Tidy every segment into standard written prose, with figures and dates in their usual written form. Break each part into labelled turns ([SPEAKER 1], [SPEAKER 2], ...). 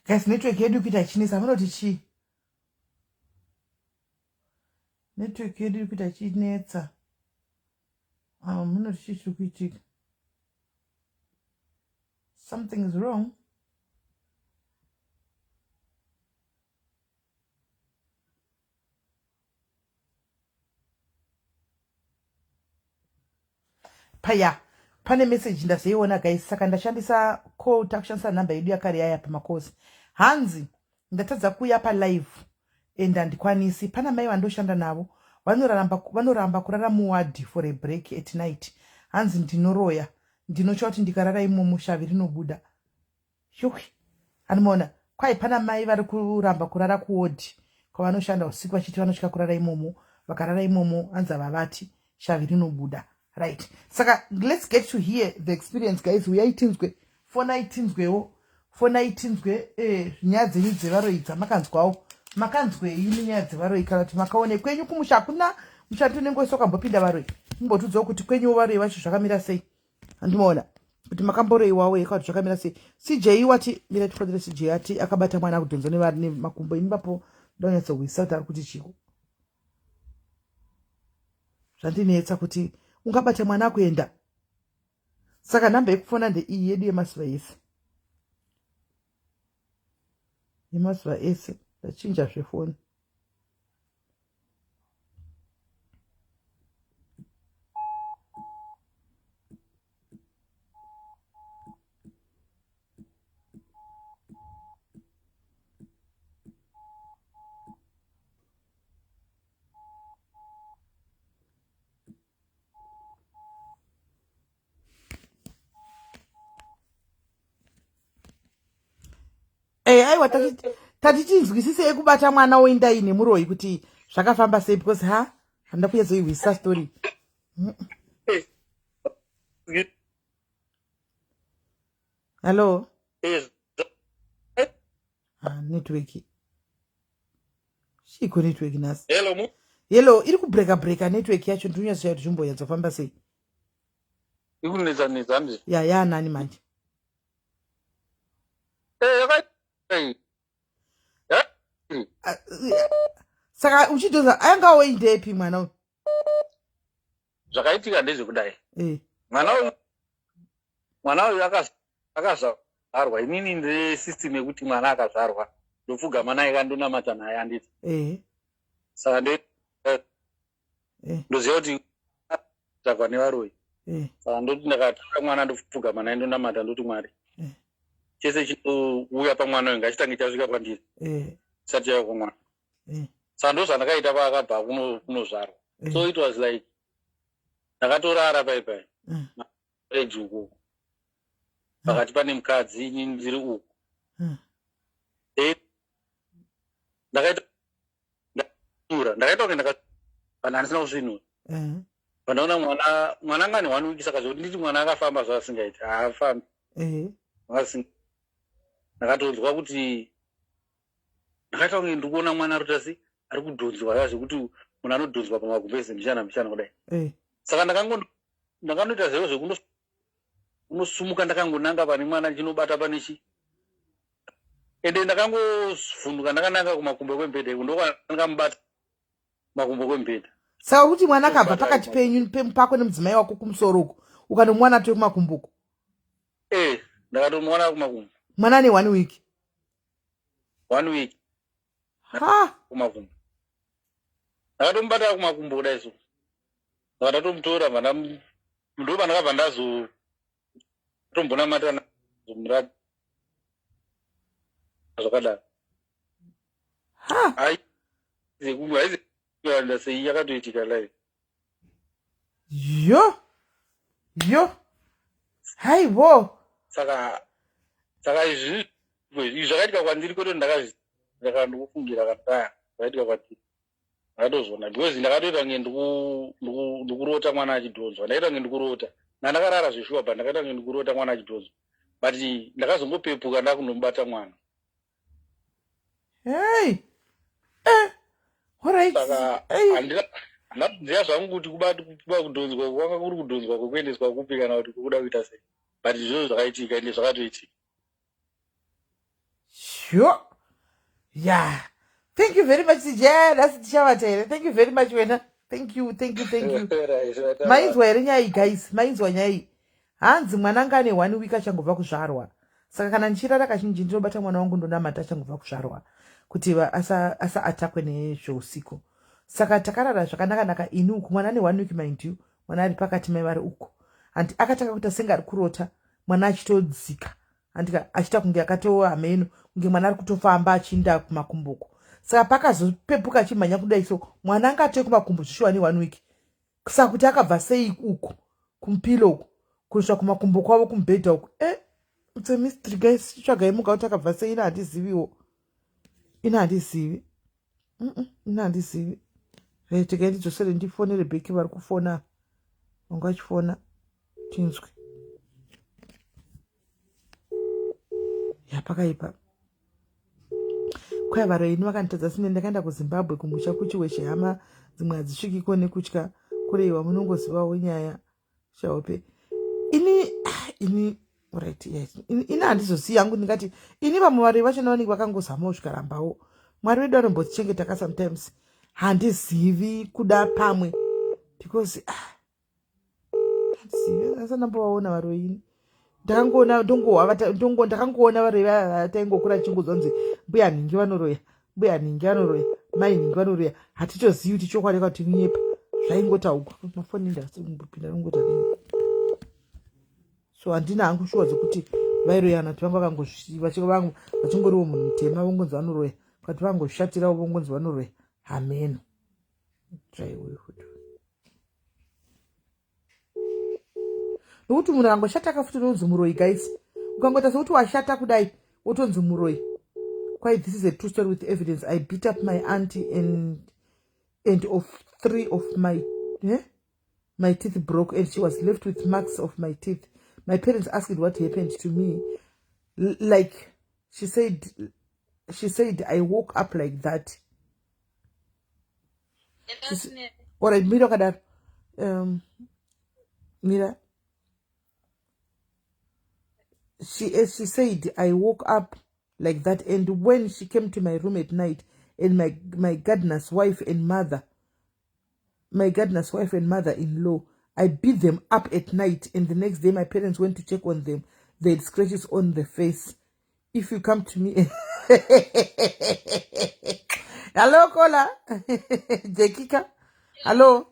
[SPEAKER 1] Guys, network yedu ikuita ichinetsa, munoti chii? Network yedu iri kuita ichinetsa. Ah, munoti chii chiri kuitika? Something is wrong. Paya pane message ndazoiona guys, saka ndashandisa call, takushandisa number yedu yakare yaya pamakosi. Hanzi ndatadza kuuya palive and handikwanisi, pana mai vandoshanda navo vanoramba, vanoramba kurara muward for a break at night. Hanzi ndinoroya, ndinotya kuti ndikarara imomo shavi rinobuda. Yuhwi, anomaona kwai pana mai vari kuramba kurara kuwodhi kwavanoshanda usiku vachiti vanotya kurara imomo, vakarara imomo hanzi havavati, shavi rinobuda. Right, saka let's get to hear the experience guys. Uyai tinzwe, fonai tinzwewo, fonai tinzwe eh, nyaya dzenyu dzevaroyi dzamakanzwawo. Makanzwei nenyaya dzevaroyi, kana kuti makaone kwenyu kumusha hakuna mushandi unenge wese wakambopinda varoyi? Mumbotudzawo kuti kwenyuwo varoyi vacho zvakamira sei. Handimaona kuti makamboroiwawo here, kana kuti zvakamira sei. CJ wati mira tifonere CJ ati akabata mwana akudhonza nemakumbo. Ini papo ndonyatsohwisa kuti ari kuti chiko zvandinetsa kuti ungabata mwana akuenda. Saka nhamba yekufona ndeiyi yedu yemazuva ese, yemazuva ese. Ndachinja zvefoni. Eh, aiwa tati tinzwisise yekubata mwana woindai nemuroyi kuti zvakafamba sei, because ha handida kunyatsoihwisisa story. Hello. Ah, network chiiko network nhasi?
[SPEAKER 2] Hello.
[SPEAKER 1] Hello, iri kubreka breka network yacho, ndinonyatsoya kuti zvimbonyatsofamba sei.
[SPEAKER 2] Ikunetsa netsa handizvo?
[SPEAKER 1] Ya, yaanani manje?
[SPEAKER 2] Eh, eh.
[SPEAKER 1] Ah, saka uchidhoza anga woindepi mwana uyu?
[SPEAKER 2] Zvakaitika ndezvekudai. Mwana uyu, mwana uyu akazvarwa, inini ndine system yekuti mwana akazvarwa ndopfugama naye kandonamata naye, handiti? Saka ndoziva kuti takwa nevaroyi. Saka ndoti ndakatora mwana ndopfugama naye ndonamata, ndoti Mwari, chese chinouya pamwana uyu ngachitange chasvika kwandiri chisati chauya kwamwana. Saka ndozvandakaita paakabva kunozvarwa. So it was like ndakatorara pai pai reji uku pakati pane mukadzi, inini ndiri uku. Ndakaita ndakura, ndakaita kunge ndaka vanhu handisina kusvinura. Pandaona mwana, mwana anga ane 1 week, saka zvekuti nditi mwana akafamba zvaasingaiti, haafambi. Ndakatonzwa kuti ndakaita kunge ndiri kuona mwana ari kuita sei, ari kudhonzwa ya zvekuti munhu anodhonzwa pamagumbeze mbichana mbichana kudai. Saka ndakanoita zvero zvekunosumuka, ndakangonanga pane mwana ndichinobata pane chi, ende ndakangovhunduka ndakananga kumakumbo kwemubhedha iko, ndokwandakamubata makumbo kwemubhedha.
[SPEAKER 1] Saka kuti mwana akabva pakati penyu pako nemudzimai wako kumusoro uko, ukanomuwana atove kumakumbo uko?
[SPEAKER 2] Eh, ndakatomuwana kumakumbo.
[SPEAKER 1] Mwana ane 1 week?
[SPEAKER 2] 1 week.
[SPEAKER 1] Ha,
[SPEAKER 2] kumakumbo ndakatomubata kumakumbo kudai so, saka ndatomutora, bva ndo pandakabva ndazo tombonamata mura zvakadaro.
[SPEAKER 1] Ha,
[SPEAKER 2] haizi sei yakatoitika live.
[SPEAKER 1] Yo yo, haiwo.
[SPEAKER 2] Saka izvi izvi zvakaitika kwandiri, kwete ndakazvi ndaka ndikufungira kana zvakaitika kwandiri ndakatozviona, because ndakatoita kunge ndikurota mwana achidhonzwa. Ndaita kunge ndikurota, ndandakarara zveshuwa, but ndakaita kunge ndikurota mwana achidhonzwa, but ndakazongopepuka ndakunomubata mwana.
[SPEAKER 1] Hey, eh, alright.
[SPEAKER 2] Saka
[SPEAKER 1] Hey.
[SPEAKER 2] handina kuziva zvangu kuti kuba kudhonzwa kwanga kuri kudhonzwa kwekuendeswa kupi kana kuti kukuda kuita sei, but izvozvo zvakaitika, ende zvakatoitika.
[SPEAKER 1] Sure. Yeah. Thank you very much, CJ. That's tichavata here. Thank you very much, wena. Thank you, thank you, thank you. Mainzwa here nyaya iyi guys? Mainzwa nyaya iyi? Hanzi mwana anga ane one week achangobva kuzvarwa. Saka kana ndichirara kazhinji ndinobata mwana wangu ndonamata achangobva kuzvarwa kuti asa asa atakwe nezveusiku. Saka takarara zvakanaka naka ini uku mwana ane one week mind you. Mwana ari pakati mai vari uku. Hanti akatanga kuita senge ari kurota mwana achitodzika andika achiita kunge akatova hameno kunge mwana ari kutofamba achiinda kumakumbo uko saka pakazopepuka achimhanya kudai so mwana anga atove kumakumbo zvishuwa ne one week saka kuti akabva sei uku kumupilo uku kusvika kumakumbo kwavo kumubhedha uku e eh, it's a mystery guys chitsvagai muka kuti akabva sei ina handiziviwo ina handizivi ina handizivi retegai ndidzosere ndifonere bheki vari kufona vanga vachifona tinzwe ya pakaipa kwai varoini vakanditadza sine ndakaenda kuzimbabwe kumusha kuchiweshe hama dzimwe hadzisvikiko nekutya kureiwa munongozivawo nyaya chaope ini ini right yes ini handizozivi yangu ndingati ini vamwe varoi vachona vanenge vakangozamawo zvikarambawo mwari wedu anombotichengeta ka sometimes handizivi kuda pamwe because ah, asandambovaona varoyi ndakangoona ndongohwa ndakangoona varoyi vaya taingokura tichingonzwa nzi mbuya nhingi vanoroya mbuya nhingi vanoroya mai nhingi vanoroya hatitozivi kuti chokwadi ka kuti kunyepa zvaingotaugwa mafoni ndasikumbopinda nongoita so handina hangu shuwa dzekuti vairoyana kuti vanga vakangozvivangoriwo munhu mutema vongonzi vanoroya kati vangozvishatirawo vongonzi vanoroya hameno Tsvaiwe futi. Nokuti munhu akangoshata ka futi unonzi muroyi guys. Ukangoita sekuti washata kudai wotonzi muroyi. Kwai this is a true story with evidence. I beat up my auntie and and of three of my eh? my teeth broke and she was left with marks of my teeth. My parents asked what happened to me. L like she said she said I woke up like that. Alright, mira wakadaro. Um, mira. She, as she said, I woke up like that. And when she came to my room at night, and my, my gardener's wife and mother, my gardener's wife and mother-in-law, I beat them up at night. And the next day, my parents went to check on them. They had scratches on the face. If you come to me... Hello, Kola. Jekika. Hello.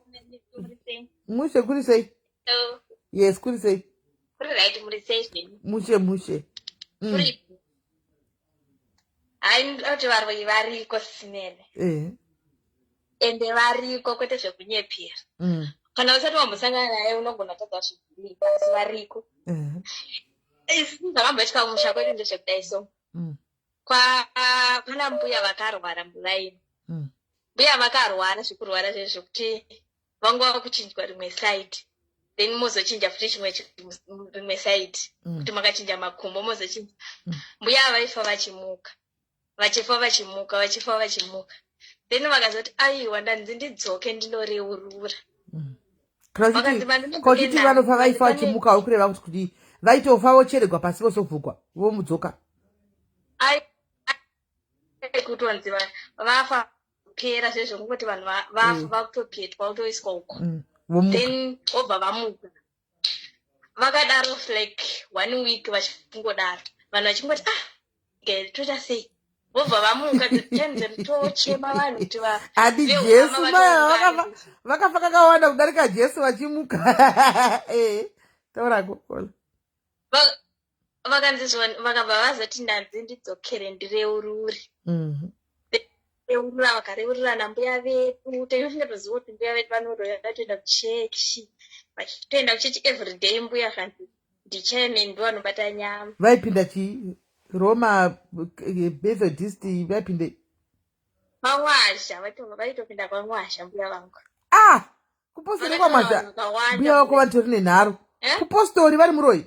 [SPEAKER 1] Mushe, kuri sei?
[SPEAKER 3] Hello.
[SPEAKER 1] Yes, kuri sei?
[SPEAKER 3] Kuri right, muri sei zvenyu?
[SPEAKER 1] Mushe, mushe.
[SPEAKER 3] Kuri. Hayi, ndinoti varoyi variko sinene.
[SPEAKER 1] Eh.
[SPEAKER 3] Ende variko kwete zvekunyepera. Kana usati wambosangana naye unogona kutadza zvibhilivha asi variko.
[SPEAKER 1] Eh.
[SPEAKER 3] Isi zvakamboitika kumusha kwedu ndezvekudai so. Kwa pana mbuya vakarwara mulaini. Mbuya vakarwara zvekurwara zvezvo zvekuti vanga vakuchinjwa rimwe side then mozochinja futi chimwe rimwe side kuti makachinja makumbo mozochinja. Mbuya vaifa vachimuka vachifa vachimuka vachifa vachimuka then vakazoti aiwa ndanzi ndidzoke ndinoreurura.
[SPEAKER 1] Vakanzi vandinodzoke Kochiti
[SPEAKER 3] nani?
[SPEAKER 1] vanofa vaifa
[SPEAKER 3] Vanzi pane
[SPEAKER 1] vachimuka ukureva kuti kudii? Vaitofa vocheregwa pasi vozovhugwa vomudzoka.
[SPEAKER 3] Ai kutonzi vafa pera zvezvo kungoti vanhu vafa vakutopetwa votoiswa uko.
[SPEAKER 1] Vomuka.
[SPEAKER 3] Then vobva vamuka. Vakadaro like 1 week vachingodaro. Vanhu vachingoti ah okay, toita sei? Vobva vamuka time tochema vanhu kuti
[SPEAKER 1] Adi
[SPEAKER 3] veukama
[SPEAKER 1] Jesu maya
[SPEAKER 3] vatoungana.
[SPEAKER 1] vakafa kakawanda kudarika Jesu vachimuka. Taura kola.
[SPEAKER 3] Vakanzi zvona vakabva vazoti ndanzi ndidzokere ndireurure. Reurura vakareurura nambuya vedu. Tinotoziva kuti mbuya vedu vanoroya vatoenda kuchechi. Vachitoenda kuchechi every day mbuya zvanzi ndichairman ndo vanobata nyama.
[SPEAKER 1] Vaipinda chi Roma Methodist vaipinde
[SPEAKER 3] Kwamwazha, vaitopinda kwamwazha mbuya vangu.
[SPEAKER 1] Kupostori kwamwazha mbuya vako vatori nenharo. Kupostori vari muroyi?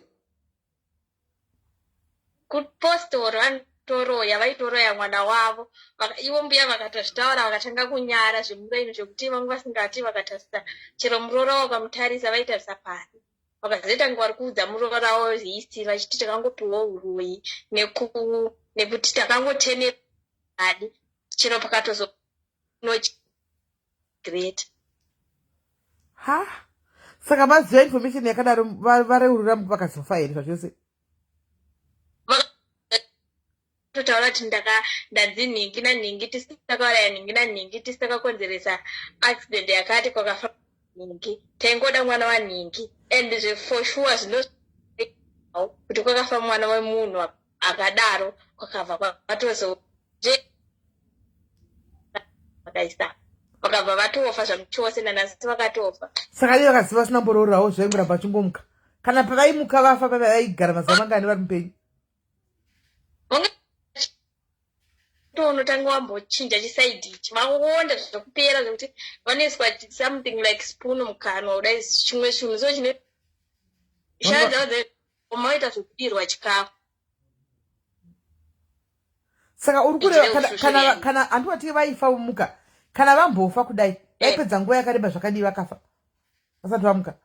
[SPEAKER 3] Kupostori vanotoroya, vaitoroya mwana wavo. Ivo mbuya vakatozvitaura vakatanga kunyara zvemuraini zvekuti vangu vasingati vakatarisa chero muroora wakamutarisa vaitarisa pasi. Vakazoita kunge vari kuudza muroora wavo history vachiti takangopiwa uroyi nekuti takangoteneri chero pakatozo great.
[SPEAKER 1] Ha, saka vaziva information yakadaro vareurura vakazofa here zvachose?
[SPEAKER 3] Totaura kuti ndaka ndanzi nhingi nanhingi tisi takauraya nhingi nanhingi, tisi takakonzeresa accident yakati kwakafa nhingi, taingoda mwana wanhingi. And zve for sure zvino kuti kwakafa mwana wemunhu akadaro kwakabva kwatozo vakaisa vakabva vatofa zvamuchose nanhasi vakatofa.
[SPEAKER 1] Saka ivo vakaziva vasina mbororawo zvaingoramba vachingomuka kana pavaimuka vafa pavaigara mazuva mangani vari mupenyu?
[SPEAKER 3] Unotanga wambochinja chisaidi ichi, vaonda zvekupera zvekuti vanoiswa something like spoon mukanwa kudai, chimwe chinhu so chine shaya dzavo dzaomaita zvekudirwa chikafu.
[SPEAKER 1] Saka uri kureva kana handiwati vaifa vomuka, kana vambofa kudai vaipedza nguva yakareba zvakadii vakafa vasati vamuka?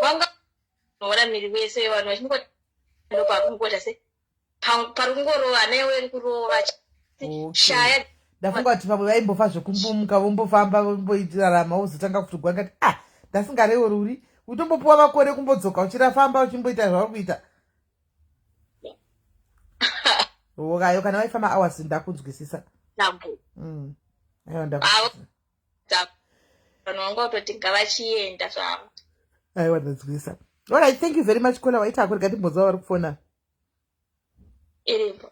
[SPEAKER 3] Vanga noona miri wese vanhu vachingo ndopakungoita se pari kungorova newe iri kurova shaya.
[SPEAKER 1] Ndafunga kuti pamwe vaimbofa zvekumbomuka vombofamba vomboitirarama vozotanga kutogwa ngati ah ndasingareururi utombopuwa makore kumbodzoka uchirafamba uchimboita zvauri kuita okayo. Kana vaifa mahours ndakunzwisisa. Aiwa, ndakunzwisisa.
[SPEAKER 3] Vanhu vanga kutoti ngavachienda zvavo.
[SPEAKER 1] Aiwa, ndanzwisisa. Alright, thank you very much, caller. Waita ako, rega timbonzwa vari kufona.
[SPEAKER 3] Iripo.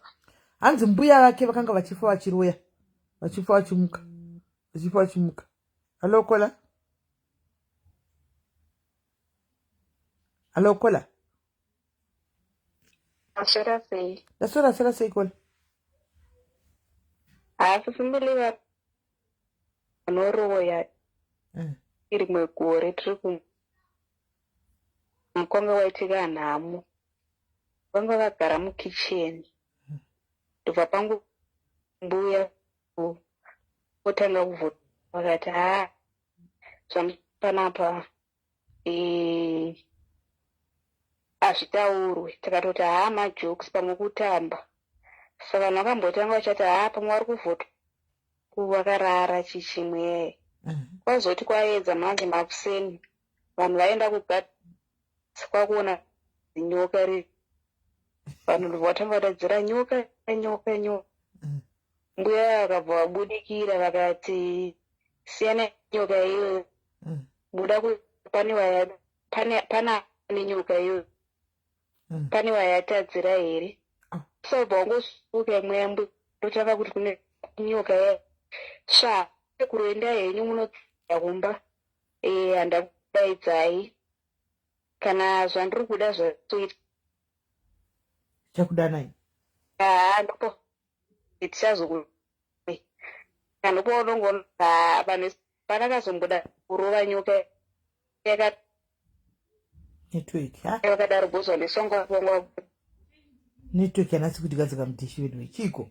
[SPEAKER 1] Hanzi mbuya vake vakanga vachifa vachiroya, vachifa vachimuka, vachifa vachimuka. Hallo caller, hallo caller.
[SPEAKER 4] Maswera sei?
[SPEAKER 1] Ndaswera swera sei, caller?
[SPEAKER 4] Haasi simbili vanoroya. Rimwe gore tiri kwanga waitika nhamo, vanga vagara mukicheni, ndobva pangu mbuya otanga kuvhota, vakati ha zvamupanapa hazvitaurwe. Takatoti haa majokes, pamwe kutamba. Saka vanhu vakambotanga vachati haa pamwe vari kuvhota vakarara chichimwe. Kwazoti kwaedza manje makuseni, vanhu vaenda kugadhi kwakuona nyoka ri vanhu ndobva vatanga vadaidzira nyoka, nyoka, nyoka. Mbuya vakabva vabudikira vakati siyana nyoka iyoyo, buda pane waya pane pana nenyoka iyoyo, pane wayatadzira here? So bva wangosuka mweya ndotanga kuti kune nyoka sva kuroenda henyu munodzia kumba, handakudaidzai kana zvandiri kuda zvasoita.
[SPEAKER 1] Chakudanai.
[SPEAKER 4] Haa, ndopo tichazoku ndopaunongoona vanhu panakazomboda kurova nyoka yaka
[SPEAKER 1] Network ha.
[SPEAKER 4] Vakadaro bhozwa nesongo vongo.
[SPEAKER 1] Network yanasi kuti gadzika mudhishi vedu chiko.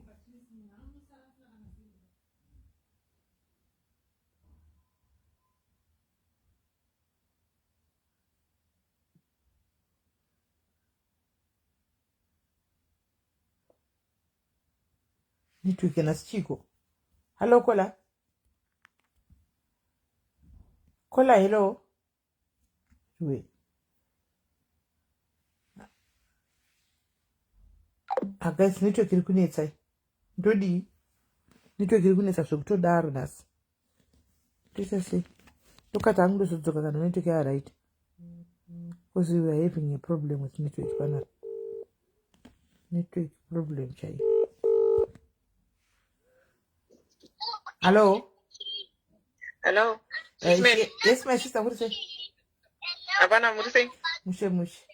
[SPEAKER 1] Network yanasi chiko. Hallo caller, caller, hello. Wait. Ah, guys, network iri kunetsa. Ndodii? Network iri kunetsa zvekutodaro nhasi. Toita sei? Ndokati hangu ndozodzoka kana network ya right, because we are having a problem with network panapa, network problem chaiyo. Hallo.
[SPEAKER 5] Hello.
[SPEAKER 1] Yes, my sister, muri sei?
[SPEAKER 5] Hapana, muri sei?
[SPEAKER 1] Mushe mushe.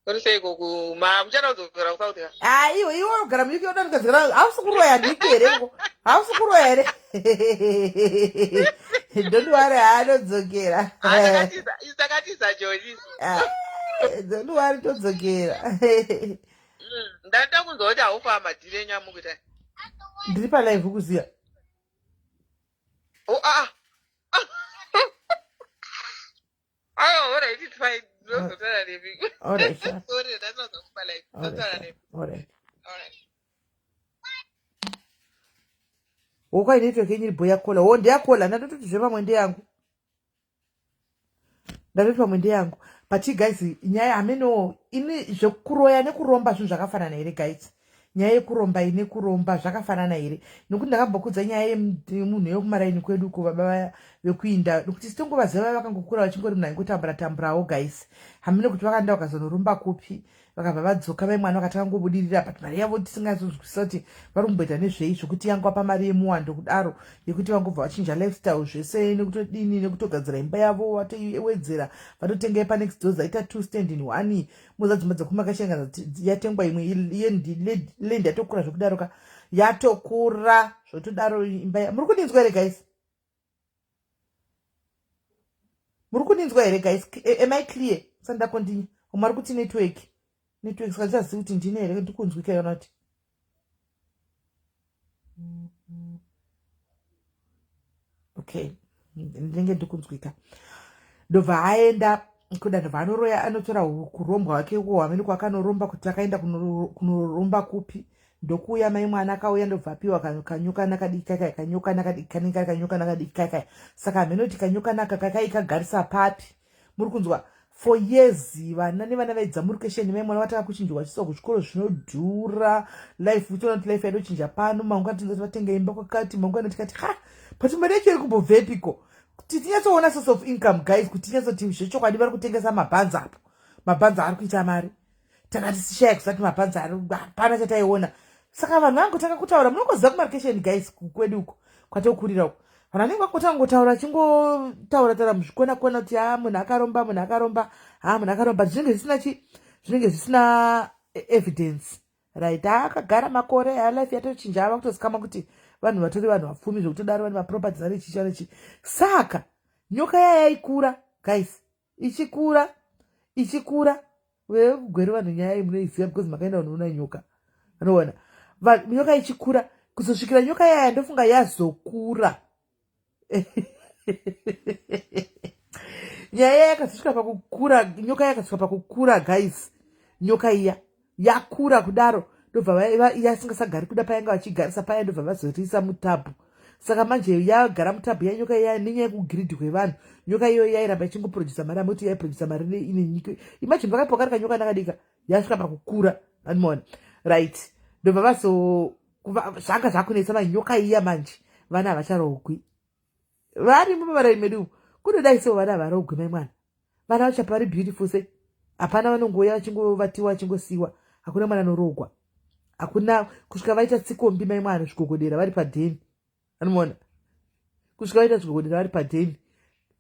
[SPEAKER 5] Muri sei koku? Ma muchada kudzokera kuSouth ka?
[SPEAKER 1] Ah, iwe iwe ugara muUK unoda ndikadzokera, hausi kuroya ndiki here uko? Hausi kuroya here? Don't worry, haanodzokera.
[SPEAKER 5] Ah, takatiza, isu takatiza Joni.
[SPEAKER 1] Ah, don't worry, todzokera.
[SPEAKER 5] Ndada kunzwa kuti haufa madhiri enyu amukuita.
[SPEAKER 1] Ndiri palive kuziya.
[SPEAKER 5] Oh, ah. Oh, all right, it's fine. Ndozotaura nemi.
[SPEAKER 1] All right.
[SPEAKER 5] Sorry, ndatadza kupa like. Ndotaura nemi.
[SPEAKER 1] All right.
[SPEAKER 5] All right.
[SPEAKER 1] Wokwai network yenyu iri bho yakola. Wo ndeyakola ndatoti zvepamwe ndeyangu. Ndatoti pamwe ndeyangu. But guys, nyaya hameno ini zvekuroya nekuromba zvinhu zvakafanana here guys? Nyaya yekuromba ine kuromba zvakafanana here? Nokuti ndakambokudza nyaya yemunhu yekumaraini kwedu uko baba vaya vekuinda nokuti sitongovaziva vaya vakangokura vachingori munhu aingotambura tamburawo guys. Hameno kuti vakaenda vakazonoromba kupi vakabva vadzoka vai mwana vakatanga kungobudirira but mari yavo tisingazonzwisisa kuti vari kumboita nezvei zvokuti yangwapa mari yemuwando kudaro yekuti vangobva vachinja lifestyle zvese nekutodini nekutogadzira imba yavo vatoiwedzera vatotenga yepa next door dzaita two stand in one moza dzimba dzekumakashenga yatengwa imwe land yatokura zvekudaro ka yatokura zvotodaro imba muri kundinzwa here guys muri kundinzwa here guys am i clear sani ndakondinya umwe ari kuti network network saka ndichazivi kuti ndine here ndikunzwika yona kuti okay ndinenge ndikunzwika ndobva aenda kuda ndobva anoroya anotora kurombwa wake uko hamene kwakanoromba kuti akaenda kunoromba kupi ndokuuya mai mwana akauya ndobva apiwa kanyoka nakadiki kaikai kanyoka nakadiki kanenge kari kanyoka nakadiki kaikai saka hameno kuti kanyoka naka kakai kagarisa papi muri kunzwa for years vana nevana vaidza murukesheni mai mwana vatanga kuchinjwa vachiiswa kuzvikoro zvinodhura life uchiona kuti life yaitochinja pano mangwana tinzati vatenga imba kwakati mangwana tikati ha but mari yacho iri kumbobvepiko kuti tinyatsoona source of income guys kuti tinyatsoti zvechokwadi vari kutengesa mabhanzi apo mabhanzi ari kuita mari tanga tisishaya kusati mabhanzi ari hapana chataiona saka vanhu vangotanga kutaura munongoziva kumarkesheni guys kwedu uko kwatokurira uko vanhu vanenge vangotanga ngotaura chingotaura taura muzvikona kona kuti ha munhu akaromba munhu akaromba ha munhu akaromba zvinenge zvisina chi zvinenge zvisina evidence right ha akagara makore ha life yatochinja ava kutozikama kuti vanhu vatori vanhu vapfumi zvekutodaro vane maproperties ane chichi ane chi saka nyoka yaya yaikura guys ichikura ichikura vekugweru vanhu nyaya iyi munoiziva because makaenda kunoona nyoka anoona nyoka ichikura kuzosvikira nyoka yaya ndofunga yazokura nyaya yakazosvika pakukura nyoka yakasvika pakukura guys nyoka iya yakura kudaro ndobva yasingasagari kuda payanga vachigarisa paya ndobva vazoriisa mutabhu saka manje yagara mutabhu yanyoka iya nenyaya yekugiridhi kwevanhu nyoka iyoyo yairamba ichingoprodusa mari amoti yaiprodusa mari ine nyika imagine vakapiwa kari kanyoka nakadika yasvika pakukura animoona right ndobva vazo zvanga zvakunetsa manje nyoka iya manje vana havacharogwi varimo pavarai medu umu kunodai sewo vana havarogwi mai mwana vana vachapa vari beautiful se hapana vanongouya vachingovatiwa vachingosiiwa hakuna mwana anorogwa hakuna kusvika vaita tsikombi mai mwana zvigogodera vari padheni anomuona kusvika vaita zvigogodera vari padheni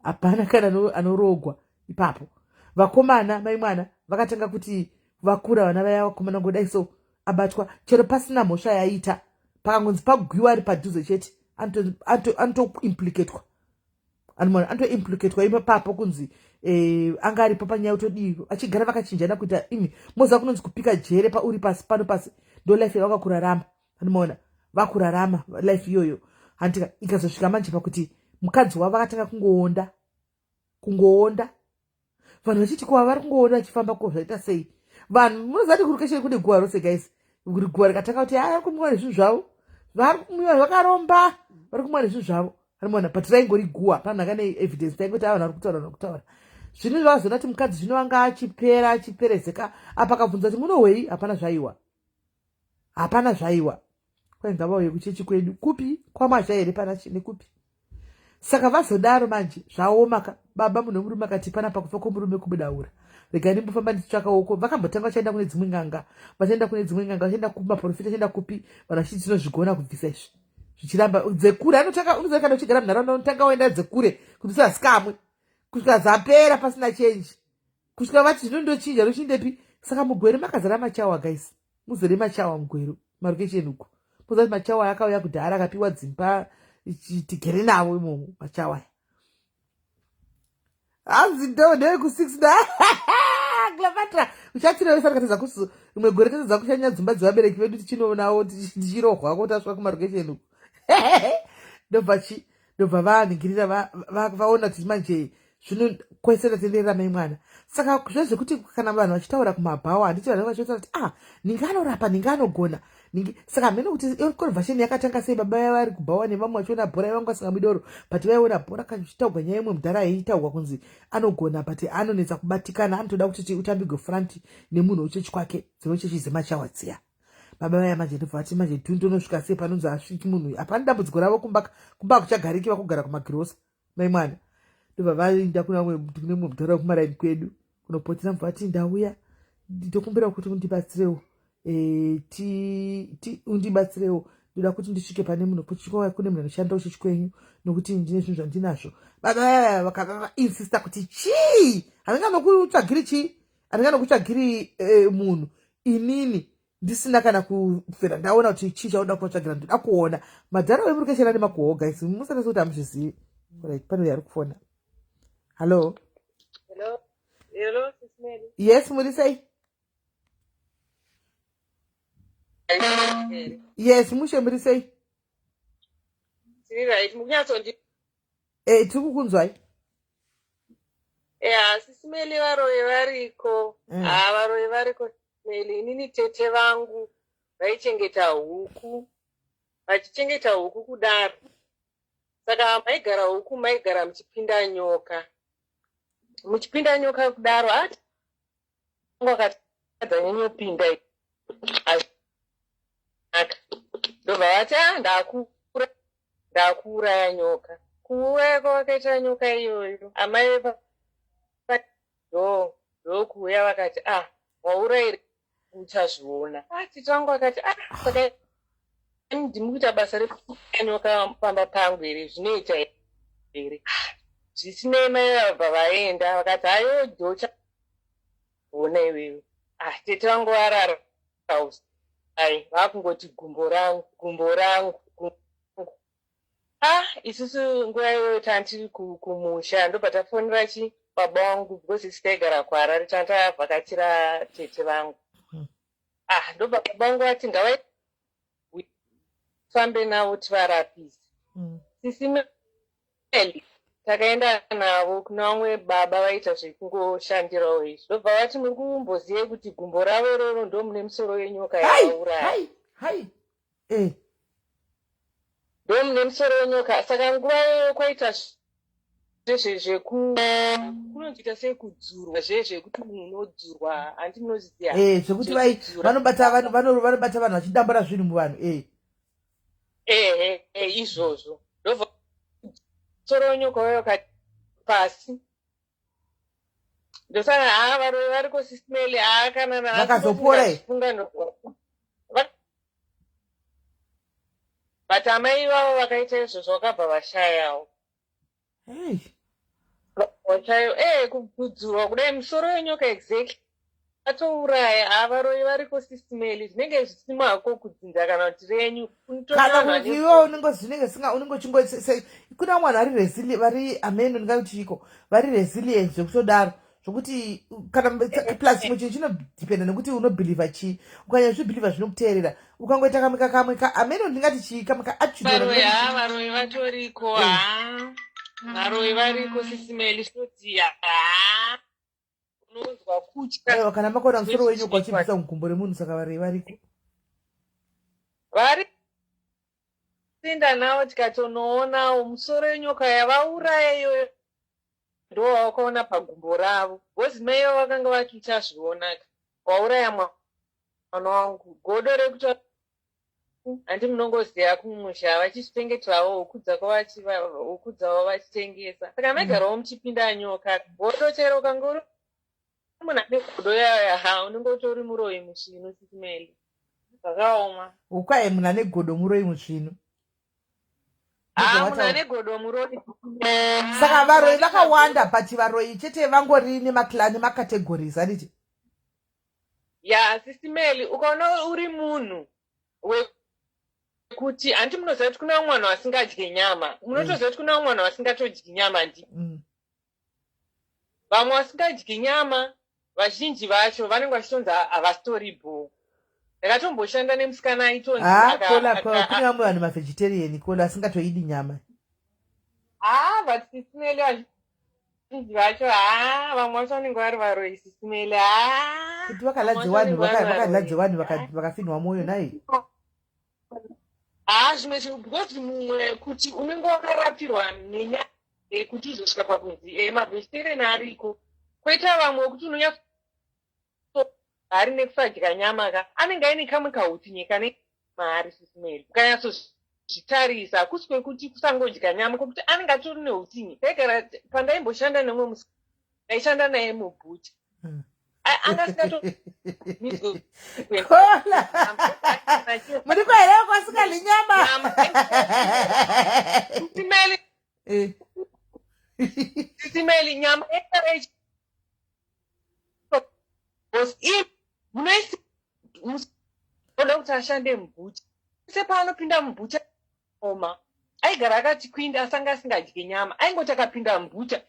[SPEAKER 1] hapana kana anorogwa ipapo vakomana mai mwana vakatanga kuti vakura vana vaya vakomana ngodai so abatwa chero pasina mhosva yaita pakangonzi pagwiwa ari padhuze chete anotoimplicatwa anoona anotoimplicatwa ipapo kunzi eh, anga aripo panyaya kutodii achigara vakachinjana kuita imi moziva kunonzi kupika jere pauri pasi pano pasi ndo life yavakakurarama anomaona vakurarama life iyoyo handitika ikazosvika manje pakuti mukadzi wavo akatanga kungoonda kungoonda vanhu vachiti kuva vari kungoona vachifamba ko zvaita sei vanhu munoziva kuti kurukesheni kune guva rose guys guva rikatanga kuti vari kumwiwa nezvinhu zvavo vari kumwiwa vakaromba vari kumwiwa nezvinhu zvavo anoona but raingori guwa hapana nhaka neevidence taingoti a vanhu vari kutaura nokutaura zvino zvavazoona kuti mukadzi zvino anga achipera achiperezeka apa akabvunza kuti munohwei hapana zvaiwa hapana zvaiwa kwai ngavauye kuchechi kwedu kupi kwamwazha here pana nekupi saka vazodaro manje zvaoma ka baba munhu wemurume akati pana pakufa kwomurume kubuda ura regai ndimbofamba ndichitsvaka uko vakambotanga vachaenda kune dzimwe n'anga vachaenda kune dzimwe n'anga vachaenda kumaprofita vachaenda kupi vanhu vachiti tinozvigona kubvisa izvi zvichiramba dzekure anotanga unoziva kana uchigara munharaunda unotanga waenda dzekure kuti usasikamwe kusvika dzapera pasina chenji kusvika vati zvino ndochinja ndochindepi saka mugweru makazara machawa guys muzere machawa mugweru marukesheni uko mozati machawa akauya kudhara akapiwa dzimba tigere navo imomo machawa aya hanzi ndo ndeweku6 na cleopatra uchatirevesa tikatadza kusu rimwe gore tatadza kushanya dzimba dzevabereki vedu tichinoonawo tichirohwa ko tasvika kumarukesheni uko ndobva chi ndobva vaningirira vaona kuti manje Zvino kwese ndatenderera mai mwana. Saka zvezvekuti kana vanhu vachitaura kumabhawa, handiti vanhu vachitaura kuti ah, ninge anorapa, ninge anogona, ninge. Saka hameno kuti conversation yakatanga sei. Baba vaya vari kubhawa nevamwe vachiona bhora, vanga vasingamwi doro, but vaiona bhora. Kachitaurwa nyaya imwe mudhara aitaurwa kunzi anogona, but anonetsa kubatikana, anotoda kuti utambigwe front nemunhu wechechi kwake, dzimwe chechi dzemachawa dziya. Baba vaya manje ndobva vati manje dhundu unosvika sei panonzi asviki munhu uyu? Hapana dambudziko ravo kumba, kumba hakuchagariki, vakugara kumagirosa. Mai mwana ndobva vaenda kuna mumwe mudhara wekumaraini kwedu kunopotera, mubva vati ndauya, ndokumbira kuti undibatsirewo, e, undibatsirewo, ndoda kuti ndisvike pane munhu kuchikova kune munhu anoshanda kuchechi kwenyu, nokuti ndine zvinhu zvandinazvo. Baba vaya vakava vainsista kuti chii, handinganokutsvagiri chii, handinganokutsvagiri eh, munhu inini ndisina kana kubvira ndaona kuti chii chauda kuvatsvagira, ndoda kuona. Madhara vemurikesheni ane makuhwo, guys, musati kuti hamuzvizivi. Right, pane uyo ari kufona. Hallo?
[SPEAKER 5] Hello. Hello, Sis Mary.
[SPEAKER 1] Yes, muri sei? Yes, mushe, muri sei?
[SPEAKER 5] Tiri right, mukunyatsondi
[SPEAKER 1] Eh, tiri kukunzwai.
[SPEAKER 5] Ya, Sis Mary, varoyi variko. Ah, varoyi variko, Sis Mary. Inini tete vangu vaichengeta huku. Vachichengeta huku kudaro. Saka maigara huku, maigara muchipinda nyoka. Muchipinda nyoka kudaro, ati akatadza nyanyopinda aka. Ndobva vati ah, ndakura ndakuuraya nyoka. Kuuraya kwavakaita nyoka iyoyo, amai vepa ndokuuya vakati ah, waurayiri uchazviona. Ah, tete vangu vakati ah, saka ndimi kuita basa rekuuraya nyoka pamba pangu here? Zvinoita here? Zvisinei, mai vabva vaenda vakati hayo jocha ona iwewe. Ah, tete vangu varara ai, vakungoti gumbo rangu, gumbo rangu, gumbo. Ah, isusu nguva iyoyo tantiri kumusha, ndobva tafonera chi baba vangu, because isi taigara kuHarare, tantavhakachira tete vangu. Ah, ndobva baba vangu vati ngavafambe navo tivarapise. Sisi Meli, takaenda navo kuna vamwe baba vaita zvekungoshandirawo izvi, ndobva vati muri kumbozive kuti gumbo ravo iroro ndo mune musoro wenyoka yavauraya?
[SPEAKER 1] Hai hai eh.
[SPEAKER 5] Ndo mune musoro wenyoka. Saka nguva iyoyo kwaita zvezveku kunonzoita sekudzurwa, zvezvekuti munhu unodzurwa, handi munozviziva?
[SPEAKER 1] Eh, zvekuti vai vanobata vanhu, vanobata vanhu vachidambura zvinhu muvanhu, eh.
[SPEAKER 5] Ehe, izvozvo. Ndobva musoro wenyoka wayo pasi. Ndosaka haa, varoyi variko, Sis Meli. Haa, kana
[SPEAKER 1] Vakazopora here?
[SPEAKER 5] Funga but amai ivavo vakaita izvozvo vakabva vashayawo.
[SPEAKER 1] Hey.
[SPEAKER 5] Vashayo kudzurwa kudai musoro wenyoka exactly atouraya. Haa, varoyi variko, Sis Meli. Zvinenge zvisimo hako kudzinza kana kuti renyu.
[SPEAKER 1] Kana kuti iwe unenge zvinenge singa unenge uchingo kuna vamwe vanhu vari ameno ndingati chiko, vari resilient zvekutodaro, zvokuti kana plus chimwe chinhu chinodhipenda nekuti unobhilivha chii. Ukanyanya zvibhilivha zvinokuteerera, ukangoita kamwe kakamwe ka ameno ndingati chii, kamwe
[SPEAKER 5] kaattitude. Varoyi, haa, varoyi vatoriko. Haa, varoyi variko, Sis Meli. Zvinoti haa, unonzwa kutya.
[SPEAKER 1] Aiwa, kana makaona musoro wenyoka uchibvisa mugumbo remunhu, saka varoyi variko.
[SPEAKER 5] Vari pinda nawo tikatonoonawo musoro wenyoka yavauraya iyoyo, ndo wavakaona pagumbo ravo, because mai vavo vakanga vati uchazvionaka wauraya mwana wangu. Godo rekuti handi munongoziva kumusha vachizvichengeterawo huku dzako, huku dzavo vachitengesa, saka maigarawo muchipinda nyoka. Godo chero ukange uri munhu ane godo yaya, ha, unenge utori muroyi musvinu. Sis Meli, zvakaoma.
[SPEAKER 1] Ukwaye munhu ane godo muroyi musvinu.
[SPEAKER 5] Ha, munhu ane godo muroyi.
[SPEAKER 1] Saka varoyi vakawanda, but varoyi chete vangori nemacategories, handiti?
[SPEAKER 5] Ya, Sis Meli, ukaona uri munhu wekuti handi munoziva kuti kuna vamwe vanhu vasingadye nyama, munotoziva kuti kuna vamwe vanhu vasingatodyi nyama, ndi vamwe vasingadyi nyama, vazhinji vacho vanenge vachitonzi havasitori bho. Ndakatomboshanda nemusikana aitonzi
[SPEAKER 1] Ha, kola kune vamwe vanhu mavegetarian, kola asingatoidi nyama.
[SPEAKER 5] Ha, but Sis Meli. Vacho haa vamwe vacho vanenge vari varoyi sisimele haa
[SPEAKER 1] kuti vakaladze vanhu vakaladze vanhu vakafinhwa mwoyo nhai
[SPEAKER 5] haa zvimwe zvinhu because mumwe kuti unenge wakarapirwa nenyaya yekuti uzosvika pakunzi e mavegetarian ariko koita vamwe wekuti unonyatso hari nekusadya nyama ka anenge aine kamwe kahutsinye kane maari sisimeli ukanyatsozvitarisa hakusi kwekuti kusangodya nyama kwekuti anenge atori nehutsinye ndaigara pandaimboshanda nemumwe musi ndaishanda naye mubhucha anga asingato
[SPEAKER 1] muri kwahere kwasingadyi nyama
[SPEAKER 5] sisimeli eh. sisimeli nyama munoda kuti ashande mubhucha sepaanopinda mubhucha oma aigara akati kwindi asanga asingadye nyama aingoti akapinda mubhucha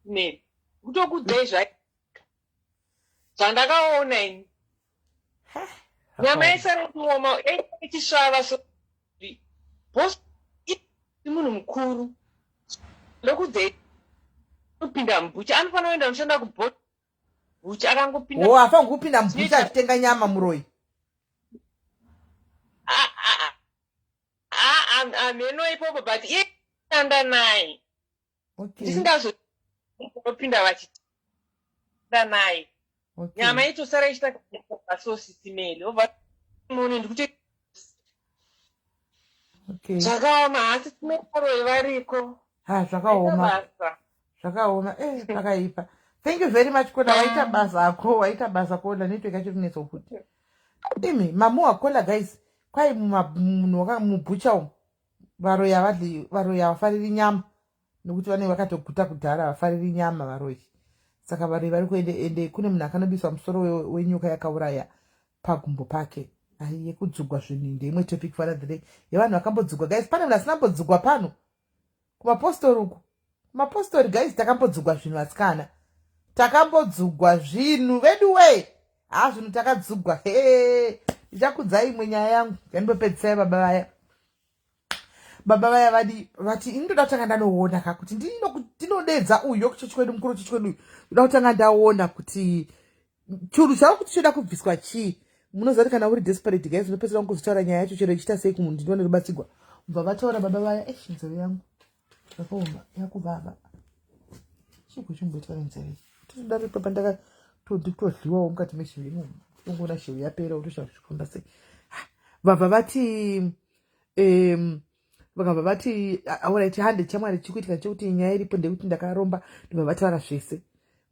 [SPEAKER 5] meri kutokudzai zva zvandakaona ini nyama yaisara kuoma ichisvava so bos munhu mukuru ndokudzai kupinda mubhucha anofanira kuenda kunoshanda kubhucha akangopinda
[SPEAKER 1] o afanira kupinda mubhucha achitenga nyama muroyi
[SPEAKER 5] hameno ipopo but iye shanda naye ndisingazopinda vachitanda naye nyama itosara ichita asosisimeli obva mune ndikuti zvakaoma hasi simearoi variko
[SPEAKER 1] ha zvakaoma zvakaoma e eh, pakaipa thank you very much kona waita basa ako waita basa kona network yacho rinetsa kuti imi mamuwa kola guys kwai munhu mubhucha umu varoyi havadli varoyi havafariri nyama nokuti vanenge vakatoguta kudhara havafariri nyama varoyi saka varoyi vari kuende ende kune munhu akanobiswa musoro wenyoka yakauraya pagumbo pake ai yekudzugwa zvinhu ndeimwe topic for another day yevanhu vakambodzugwa guys pane munhu asina mbodzugwa pano kumapostori uku mapostori guys takambodzugwa zvinhu vasikana takambodzugwa zvinhu vedu wee haa zvinhu takadzugwa he ndichakudzai imwe nyaya yangu yandopedzisai baba vaya baba vaya vadi vati ini ndoda kutanga ndanoona ka kuti ndinodedza uyu yokuchechi kwedu mukuru chechi kwedu uyu ndoda kutanga ndaona kuti churu chavo kuti choda kubviswa chii munoziva kuti kana uri desperate guys unopedzisira kungozotaura nyaya yacho chero ichiita sei kumunhu ndinoone rubatsigwa bva vataura baba vaya esh nzeve yangu zvakaoma yakuvava chii kuchimboitwa nenzeve todaro ipapa ndakatodyiwawo mukati mezheve imomo ungoona zheve yapera utoshaya kuti sei vabva vati um, vakabva vati aorit hande chamwari chikuitika chekuti nyaya iripo ndekuti ndakaromba ndobva vataura zvese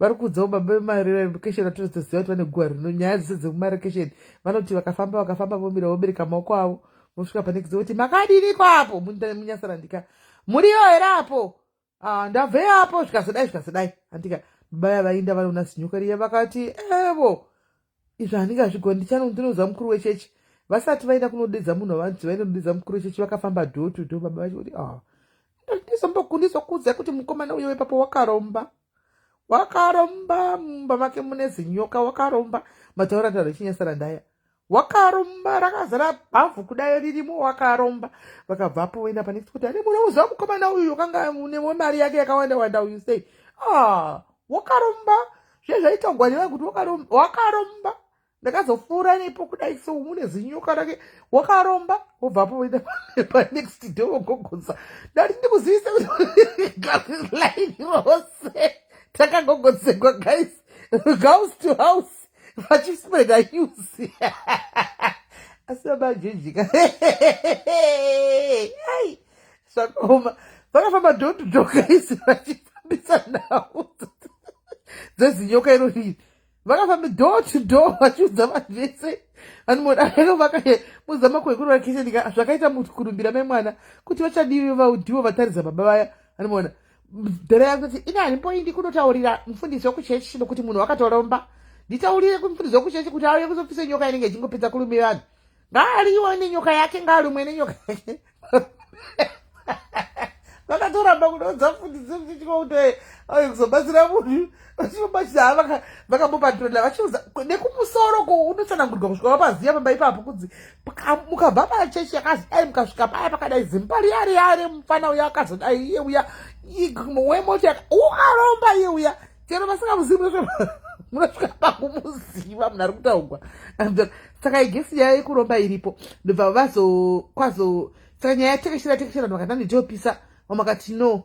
[SPEAKER 1] vari kuudzawo baba vemarekesheni vatozoziva kuti vane guva rino nyaya dzese dzekumarekesheni vanoti vakafamba vakafamba vomira vobereka maoko avo vosvika pane kuziva kuti makadiniko apo munyasarandika muriyo here apo Ah, ndabve apo zvikazodai zvikazodai andika baya vainda vanoona zinyoka riya vakati evo izvi handingazvigoni ndichano ndinoudza mukuru wechechi vasati vaenda kunodedza munhu wavanzi vaenda kunodedza mukuru wechechi vakafamba door to door baba vacho kuti ah ndizombokundizokuudza kuti mukomana uyo wepapo wakaromba wakaromba mumba make mune zinyoka wakaromba mataura taura chinyasara ndaya wakaromba rakazara bhavhu kudai ririmo wakaromba vakabvapo voenda pane kuti ane munouziva mukomana uyu wakanga mari yake yakawanda wanda uyu sei ah, wakaromba zviye zvaitongwa nevanhu kuti wakaromba wakaromba ndakazopfuura nepo kudai so mune zinyoka rake wakaromba wobvapo voenda panext door vogogodza ndati ndikuzivise kuti line rose takagogodzegwa guys house to house vachispreada news asi baba jejika ai zvakaoma vakafamba door to door guys vachifambisa nhau dzezinyoka irori vakafamba door to door vachiudza vanhu vese vanimodamuza makwekuru vakesendika zvakaita mukurumbira mai mwana kuti vachadivi vaudiwo vataridza baba vaya anomuona dhara yangu kuti ini handimboindi kunotaurira mufundisi wekuchechi nokuti munhu wakatoromba nditaurire kumufundisi wekuchechi kuti auye kuzopisa nyoka inenge ichingopedza kurume vanhu ngaaliwe nenyoka yake ngaalumwe nenyoka yake Vakatoramba kunoudza mufundisi vechitya kuti auye kuzobatsira munhu. Vachibachisa vakambopatrola vachiudza nekumusoro ko unotsanangurwa kusvika wapaziya pamba ipapo kunzi mukabva pachechi yakazi dai mukasvika paya pakadai zimba riya riya remufana uya akazodai iye uya wemota ukaromba iye uya chero vasingamuzivi munosvika pakumuziva munhu ari kutaugwa. Saka igesi nyaya yekuromba iripo, ndobva vazo kwazo. Saka nyaya yatekeshera tekeshera, vanhu vakati anditopisa, vamwe vakati no,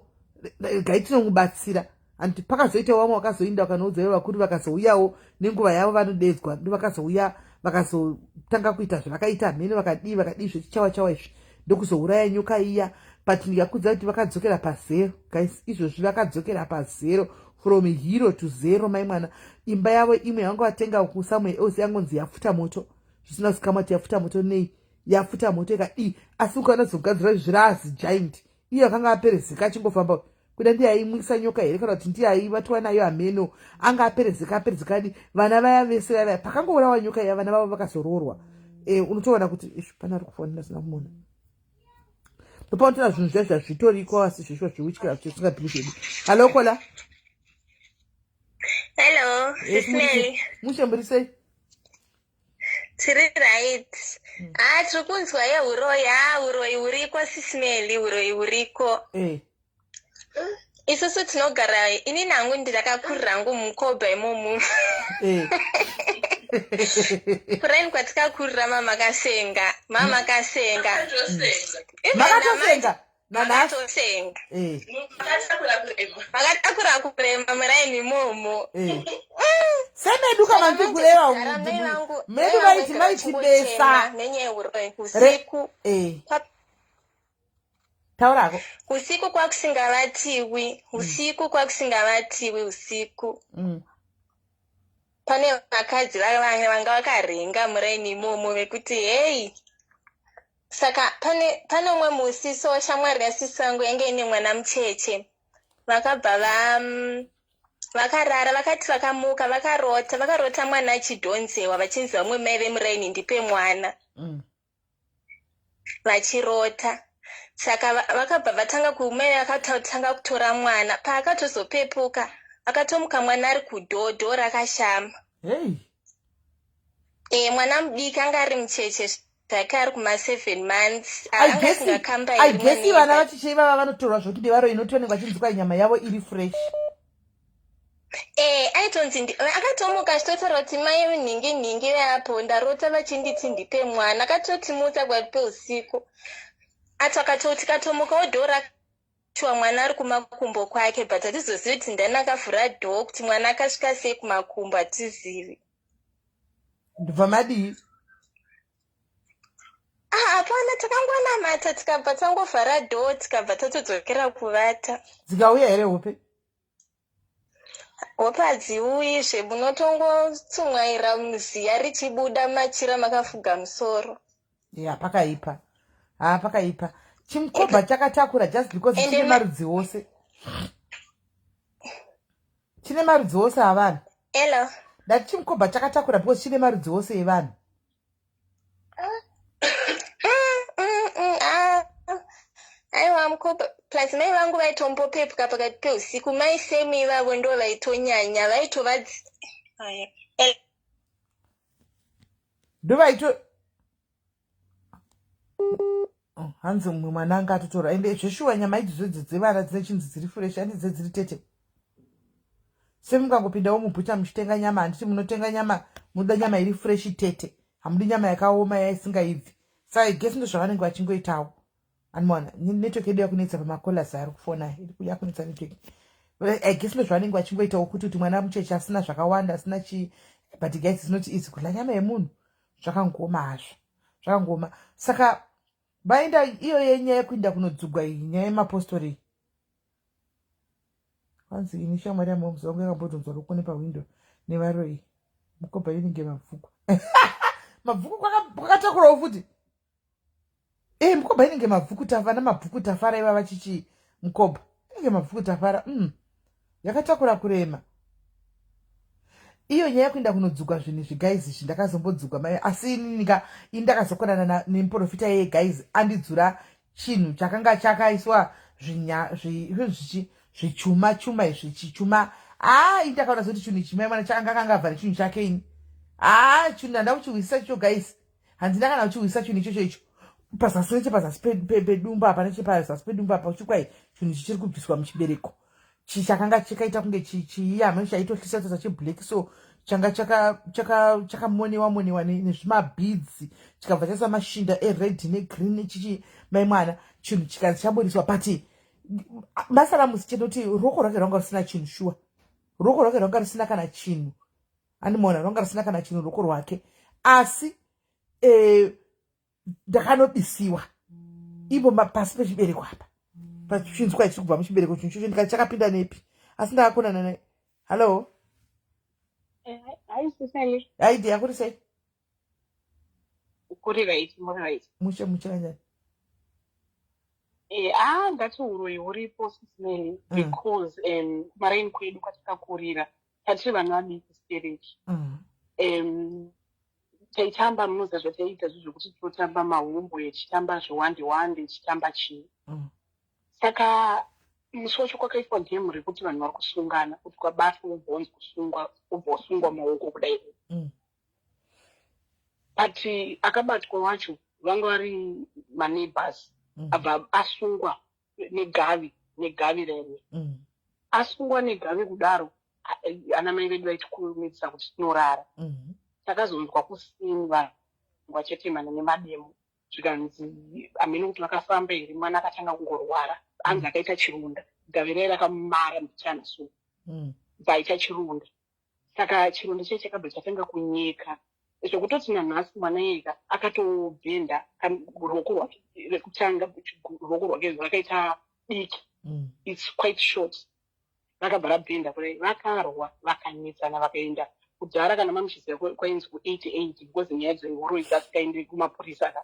[SPEAKER 1] gai tinomubatsira. And pakazoita vamwe vakazoinda vakanoudza ivo vakuru, vakazouyawo nenguva yavo, vanodedzwa, ndo vakazouya vakazotanga kuita zvavakaita mhene, vakadii vakadii zvechichawa chawa izvi, ndokuzouraya nyoka iya. But ndikakudza kuti vakadzokera pazero, guys. Izvozvi vakadzokera pazero, from hero to zero. Mai mwana, imba yavo imwe yavanga vatenga kusamwe else yangonzi yafuta moto, zvisina kuzikamwa kuti yafuta moto nei, yafuta moto ikadii. Asi ukaona zogadzira zvirazi giant iye akanga aperezeka achingofamba, kuda ndiye aimwisa nyoka here kana kuti ndiye aibatwa nayo, hameno. Anga aperezeka aperezeka adi vana vaya vese vaya vaya pakangourawa nyoka iya, vana vavo vakazoroorwa. Unotoona kuti izvi pana ari kufonera sina kumona, ndopaunotoona zvinhu zviya zvazvitoriko, asi zveshuwa zvewitchcraft zvisingabhili zvedu. Hallo caller.
[SPEAKER 6] Hello,
[SPEAKER 1] Yes,
[SPEAKER 6] Sis Melly.
[SPEAKER 1] Mushe, muri sei?
[SPEAKER 6] Tiri right. Ah, tiri kunzwa yehuroyi. Ah, huroyi huriko, Sis Melly, huroyi huriko. Isusu tinogara, ini nangu ndakakurira hangu mukobha imomo. Kuraini kwatikakurira mama kasenga, mama kasenga.
[SPEAKER 1] Makatosenga nanhasi?
[SPEAKER 6] Makatosenga. Makatakura kurema muraini imomo.
[SPEAKER 1] Semedu kana ndikureva medu vaiti maiti besa
[SPEAKER 6] nenyaya yehuroyi usiku.
[SPEAKER 1] Taurako.
[SPEAKER 6] Usiku kwakusingavatiwi, usiku kwakusingavatiwi usiku. Pane vakadzi vanga vakarenga muraini imomo vekuti hei. Saka pane umwe musi, so shamwari yasisi vangu yange ine mwana mucheche, vakabva va vakarara, vakati vakamuka vakarota mwana achidhonzewa, vachinzi vamwe mai vemuraini, "Ndipe mwana." Vachirota. Saka vakabva vatanga kumai, vakatanga kutora mwana. Paakatozopepuka, akatomuka mwana ari kudoor, door rakashama.
[SPEAKER 1] Hei.
[SPEAKER 6] E, mwana mudiki, anga ari mucheche zvake, ari kuma7 months, anga asingakambairi.
[SPEAKER 1] I guess vana vachiche ivava vanotorwa zvokuti ndevaro inoti vanenge vachinzwa nyama yavo iri fresh.
[SPEAKER 6] E, aitonzi akatomuka achitotaura kuti, "Mai nhingi nhingi veapo, ndarota vachinditi ndipe mwana." Akatotimutsa pakati peusiku. Ati akatoti katomukawo, door rachiwa, mwana ari kumakumbo kwake, but hatizozivi kuti ndani akavhura door, kuti mwana akasvika sei kumakumbo, hatizivi.
[SPEAKER 1] Ndobva madii?
[SPEAKER 6] Ah, hapana, takangonamata, tikabva tangovhara door, tikabva tatodzokera kuvata.
[SPEAKER 1] Dzikauya here hope?
[SPEAKER 6] Hope hadziuyizve, munotongotsumwaira muziya richibuda machira makafuga musoro.
[SPEAKER 1] Ya, pakaipa. Ha, pakaipa. Chimukobha chakatakura just because chine marudzi ose, chine marudzi ose avanhu.
[SPEAKER 6] Hello?
[SPEAKER 1] Ndati chimukobha chakatakura because chine marudzi ose evanhu.
[SPEAKER 6] Ah. Aiwa, mukobha plus mai vangu vaitombopepuka pakati peusiku. Mai semu ivavo ndo vaitonyanya, vaitova.
[SPEAKER 1] Ndovaito. Oh, hanzi mumwe mwana anga atotora. Ende zveshuwa nyama idzi zvedzi dzevana dzine chinzi dziri fresh, handi dzedziri tete. Semukangopindawo mubhucha muchitenga nyama, handiti munotenga nyama, munoda nyama iri fresh tete, hamudi nyama yakaoma yaisingaibvi. Saka I guess ndo zvavanenge vachingoitawo. Anoona network yedu yakunetsa pamacallers ari kufona, yakunetsa network. I guess ndo zvavanenge vachingoitawo kuti mwana mucheche asina zvakawanda, asina chii. But guys, it's not easy kudla nyama yemunhu, zvakangoma hazvo, zvakangoma. Saka vaenda iyo yenyaya yekuinda kunodzugwa iyi, nyaya yemapostori. Hanzi ini shamwari yamomuzi wangu yakambodhonzwa roko nepawindo nevaroi. Mukobha inenge mabvuku, mabvuku kwakatakurawo futi. E, mukobha inenge mabvuku, tafana mabvuku tafara ivava chichi mukobha inenge mabvuku tafara. Yakatakura kurema iyo nyaya yekuenda kunodzugwa zvinhu izvi, guys. Izvi ndakazombodzugwa mai, asi ininika ini ndakazokonana nemuprofita yeye, guys, andidzura chinhu chakanga chakaiswa. zvichuma chuma izvi chichuma. Haa, ini ndakaona zoti chinhu ichi, mai mwana, chakanga kanga abva nechinhu chake. Ini, haa, chinhu handa kuchihwisisa chicho, guys. Handina kana kuchihwisisa chinhu ichocho. Icho pazasi, nechepazasi pedumbu apa, nechepazasi pedumbu apa, uchikwai chinhu ichi chiri kubviswa muchibereko. Chakanga chakaita kunge chiyama chaitohlisa tosa cheblack, so changa chakamonewa monewa nezvimabhidzi, chikabva chaisa mashinda ered negreen chichi. Mai mwana, chinhu chikanzi chaburiswa, but masaramusi chete kuti ruoko rwake rwanga rusina chinhu. Shuwa, ruoko rwake rwanga rusina kana chinhu. Andimona rwanga rusina kana chinhu ruoko rwake. Asi ndakanobisiwa ipo pasi pechibereko apa, pachinzwa ichiri kubva muchibereko chinhu chocho. Ndikati chakapinda nepi? Asi ndakakonana naye. Hallo.
[SPEAKER 5] Hi.
[SPEAKER 1] Dear, kuri sei?
[SPEAKER 5] Kuri right, muri right?
[SPEAKER 1] Mushe mushe, kanjani?
[SPEAKER 5] Ah, ndati uroyi huripo, Sis Melly, because kumaraini kwedu kwatakakurira, tatiri vana vadiki stereki, taitamba, munoziva zvataiita zvi zvekuti tinotamba mahumbo, tichitamba zvewande wande, tichitamba chii. Saka musi wacho kwakaitwa gemu rekuti vanhu vari kusungana, kuti kwabatwa ubvonzi kusungwa, ubva wasungwa maoko kudai. But akabatwa wacho vanga vari maneighbors. Abva asungwa negavi, negavi rere. Asungwa negavi kudaro, ana mai vedu vaitikurumidza kuti tinorara. Takazonzwa kusini vanhu vachetemana nemademo, zvikanzi hamene kuti vakafamba here, mwana akatanga kungorwara, anzi akaita chironda, gavi rai rakamumara mbichana, so bvaita chironda. Saka chironda chai chakabva chatanga kunyeka zvekutoti nanhasi mwana iyeka akatobhenda ruoko rwake rekutanga, ruoko rwake rwakaita diki. It's quite short, rakabva rabhenda kudai. Vakarwa, vakanetsana, vakaenda kudhara, kana mamuchiziva kwainzi ku88, because nyaya dzehuroyi dzasikaendi kumapurisa ka.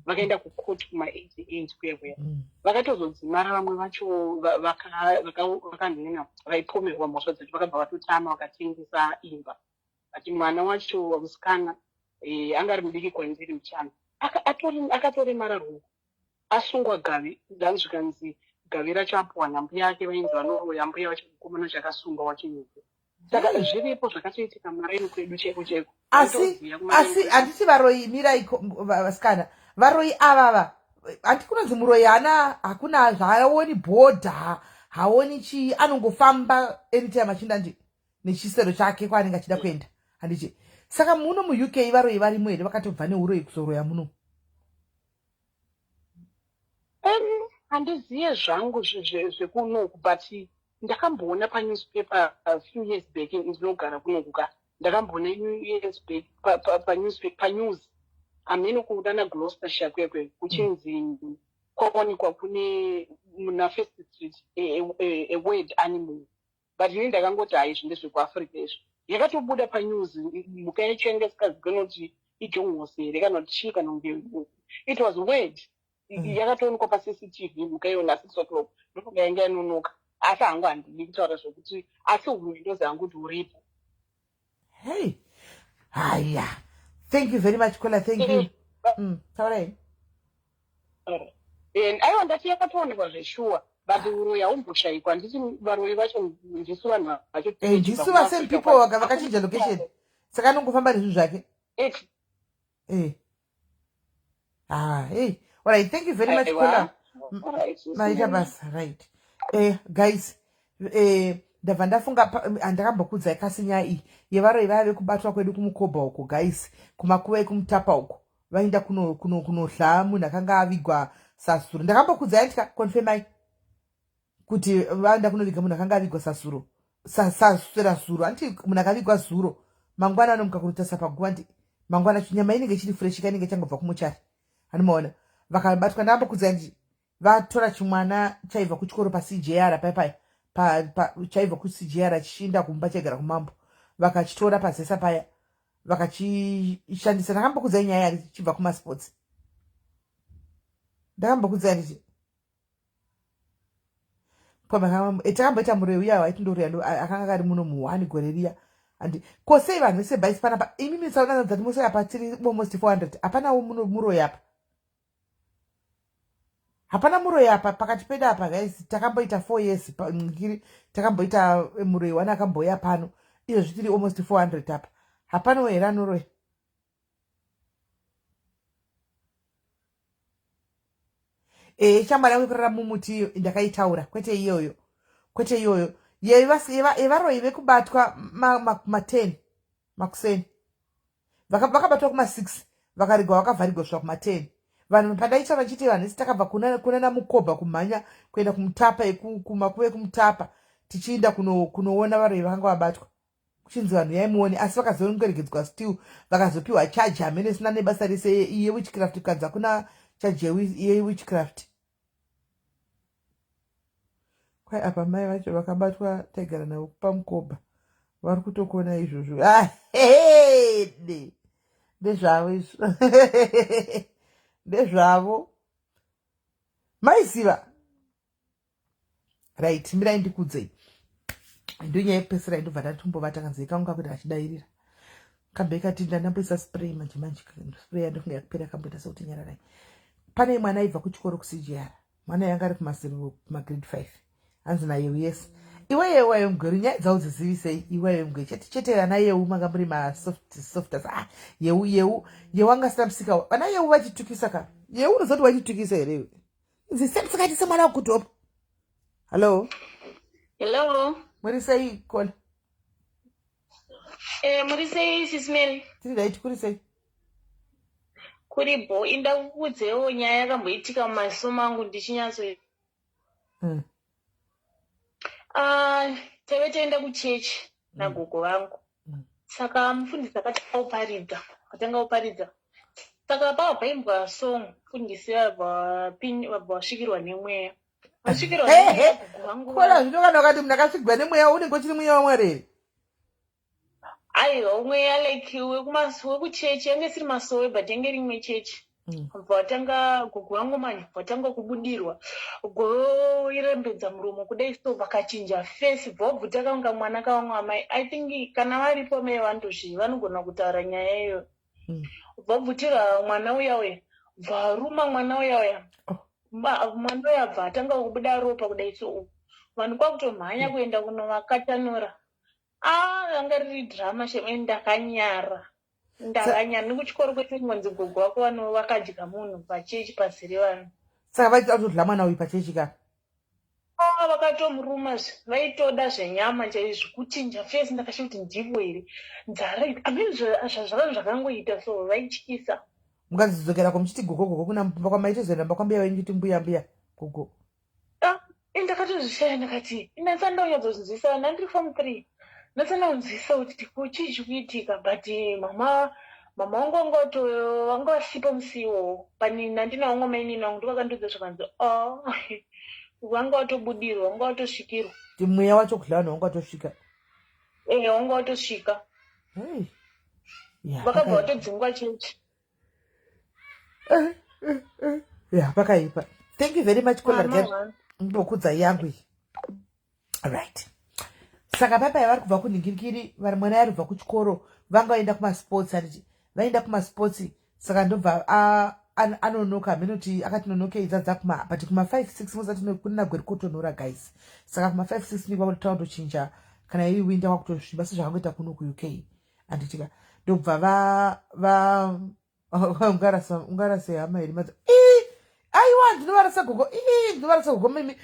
[SPEAKER 5] Vakaenda kukoti kuma88 kuya kuya. Vakatozodzimara vamwe vacho vakanhena vaipomerwa mhosva dzacho, vakabva vatotama, vakatengesa imba. But mwana wacho musikana, anga ari mudiki kwandiri muchana, akatoremara ruoko asungwa gavi. Zvanzi zvikanzi gavi racho apuwa nambuya ake, vainzi vanoroya, mbuya vacho mukomana chakasungwa wacho nyika. Saka zviripo, zvakatoitika maraini kwedu chaiko chaiko.
[SPEAKER 1] Asi
[SPEAKER 5] Vaitoziva kumaraini
[SPEAKER 1] asi
[SPEAKER 5] kwedu.
[SPEAKER 1] Handiti varoyi, mirai, vasikana, varoyi avava, handi kunonzi muroyi haana, hakuna zvaaoni, bhodha haoni chii, anongofamba anytime achinda ndi nechisero chake kwaanenge achida kuenda, handiti? Saka muno muUK varoyi varimo here vakatobva neuroyi kuzoroya muno?
[SPEAKER 5] Handiziye zvangu zvekunoku, but ndakamboona panewspaper a few years back. Ndinogara kunoku ka, ndakamboona years back panewspaper, panews, hamene kudana Gloucestershire kwekwe, kuchinzi kwawanikwa kune muna First Street a weird animal. But ini ndakangoti, hai, izvi ndezvekuAfrica izvi. Yakatobuda panews mhuka yacho yanga isikazikanwa kuti ijongosi here kana kuti chii kana kunge it was weird. Yakatoonekwa paCCTV mhuka iyona 6 o'clock, ndofunga yanga yanonoka. Asi hangu handidi kutaura zvokuti, asi huroyi ndoziva hangu kuti huripo.
[SPEAKER 1] Hey, haya, thank you very much, caller, thank you. Taurai.
[SPEAKER 5] And aiwa, ndati yakatoonekwa zveshuwa, but uroyi haumboshayikwa. Handiti varoyi vacho ndisu vanhu vacho?
[SPEAKER 1] Ndisu va same people vakachinja location, saka anongofamba nezvinhu zvake. Ah, hey, alright, thank you very much, caller. Maita basa. Right, guys, ndabva ndafunga handakambokudzai kasi nyaya iyi yevaroyi vaya vekubatwa kwedu kumukobha uko, guys, kumakuva ekumutapa uko, vaenda kunohla kuno, kuno munhu akanga avigwa sasuro. Ndakambokudzai ndika confirmai kuti vaenda kunoviga munhu akanga avigwa sasuro, saswera zuro. Handiti munhu akavigwa zuro, mangwana anomuka kunotarisa paguva, ndi mangwana nyama inenge ichiri fresh ka, inenge ichangobva kumochari, handimaona? Vakabatwa, ndakambokudzai nditi vatora chimwana chaibva kuchikoro paCJR paya paya, chaibva kuCJR chichienda kumba, chaigara kumambo, vakachitora pazesa paya, vakachishandisa. Ndakambokudzai nyaya yari chibva kumasports, ndakambokudzai ndichi takamboita muroyi uya waitindoroya akanga kari muno muhwani gore riya. Andi ko sei vanhu vese bhaisi panapa imimi saunanadzati mose apa tiri almost 400, hapanawo muroyi apa? Hapana muroyi apa pakati pedu apa guys. Takamboita 4 years ngiri takamboita eh, muroyi wani akambouya pano. Izvozvi tiri almost 400 apa. Hapanawo here anoroya? Eh, shamwari yangu yekurara mumuti iyo ndakaitaura kwete iyoyo. Kwete iyoyo. Yevaroyi vekubatwa ma10 makuseni. Vakabatwa kuma 6 vakaregwa vakavharigwa kusvika kuma 10. Vanhu pandaita vachiti vanhu isi takabva kuna kuna namukobha kumhanya kuenda kumutapa kumakuva ekumutapa tichiinda kunoona varoyi vakanga vabatwa. Kuchinzi vanhu yaimuone asi vakazongoregedzwa still vakazopiwa charge hamene isina nebasa rese yewitchcraft kukanzi hakuna charge yewitchcraft. Kwai apa mai vacho vakabatwa taigara navo pamukobha vari kutokona izvozvo. Ah, hede ndezvavo izvo. Ndezvavo. Maiziva. Right, mirai ndikudzei. Ndonyaya yekupedzisira indobva ndatombovata kanzei kangu kakuti achidairira. Kambe kati ndandamboisa spray manje manje spray yandofunga yakupera kamboita sekuti nyararai. Pane mwana aibva kuchikoro kuCGR. Mwana yanga ari kumasero kumagrade 5. Hanzi naYeu yes. Iwe Yeu ayo mugweru nyaya dzavo dzizivisei iwe ayo mugweru chete chete vana Yeu manga muri ma soft soft ah Yeu Yeu Yeu anga asina musika vana Yeu vachitukisa ka Yeu unoziva kuti vachitukisa here iwe Zisekaiti semwana wekutopa. Hello.
[SPEAKER 7] Hello.
[SPEAKER 1] Muri sei Kola?
[SPEAKER 7] Eh, muri sei Sis Mary?
[SPEAKER 1] Tiri right, kuri sei?
[SPEAKER 7] Kuri bho, inda kukudzewo nyaya yakamboitika mumaziso mangu ndichinyatso. Ah, taive taenda kuchechi nagogo vangu. Saka mufundisi akatanga kuparidza, akatanga kuparidza. Saka pava paimbwa song, mufundisi vabva vasvikirwa nemweya. Vasvikirwa nemweya gogo vangu.
[SPEAKER 1] Kola zvino kana ukati munhu akasvikirwa nemweya unenge uchiri mweya waMwari here?
[SPEAKER 7] Aiwa, mweya like wekuchechi, yange isiri masowe but yange iri imwe chechi. Bva vatanga gogo vangu manje vatanga kubudirwa goirembedza muromo kudai so vakachinja face bva vabvuta kangu kamwana kavamwe amai. I think kana varipo amai vanotozvi vanogona kutaura nyaya iyoyo. Bva vabvutira mwana uya uya bva mwana uya uya. Oh. Mwana uya bva atanga kubuda ropa kudai so vanhu kwakutomhanya kuenda kunovakatanura. Ah, ranga riri drama shame ndakanyara. Ndakanyara nekuchikoro kwese kungonzi gogo wako vano vakadya munhu pachechi pazere vanhu.
[SPEAKER 1] Saka vaiti atodya mwana uyu pachechi ka?
[SPEAKER 7] Ah, vakatomuruma zve vaitoda zvenyama chaizvo kuchinja face ndakasha kuti ndivo here nzara I mean zvazvanga zvakangoita so vaityisa.
[SPEAKER 1] Mukazodzokera ko muchiti gogo gogo kuna mumba kwamaitozoenda mumba kwambuya venyu muchiti mbuya mbuya gogo.
[SPEAKER 7] Ah, ndakatozvishaya ndakati ndasati ndanyatsozinzwisa ndandiri form 3 ndasati ndanzwisa kuti ko chii chiri kuitika but mama mama vangu vanga vanga vasipo musi iwowo pani nandina vamwe mainini vangu ndovakandiudza zvakanzi oh vanga vatobudirwa vanga vatosvikirwa
[SPEAKER 1] Ti mweya wacho kudya vanhu vanga vatosvika.
[SPEAKER 7] Eh, vanga vatosvika.
[SPEAKER 1] Hey.
[SPEAKER 7] Yeah, vakabva vatodzingwa chechi.
[SPEAKER 1] Ya, pakaipa. Thank you very much Kola ndokudza yangu iyi. Right. Saka papa vari kubva kunhingirikiri vari mwana ari kubva kuchikoro vanga vaenda kumasports anditi vaenda kumasports saka ndobva anonoka minoti akati nonokei dzadza kuma but kuma 5 6 mosati kuna gweri kotonhora guys saka kuma 5 6 ndikwa kuti tautochinja kana iri winter kwakutosviba sezvakangoita kuno kuUK anditika ndobva va va ungarasa ungarasa hama here madza ii aiwa ndinovarasa gogo ii ndinovarasa gogo mimi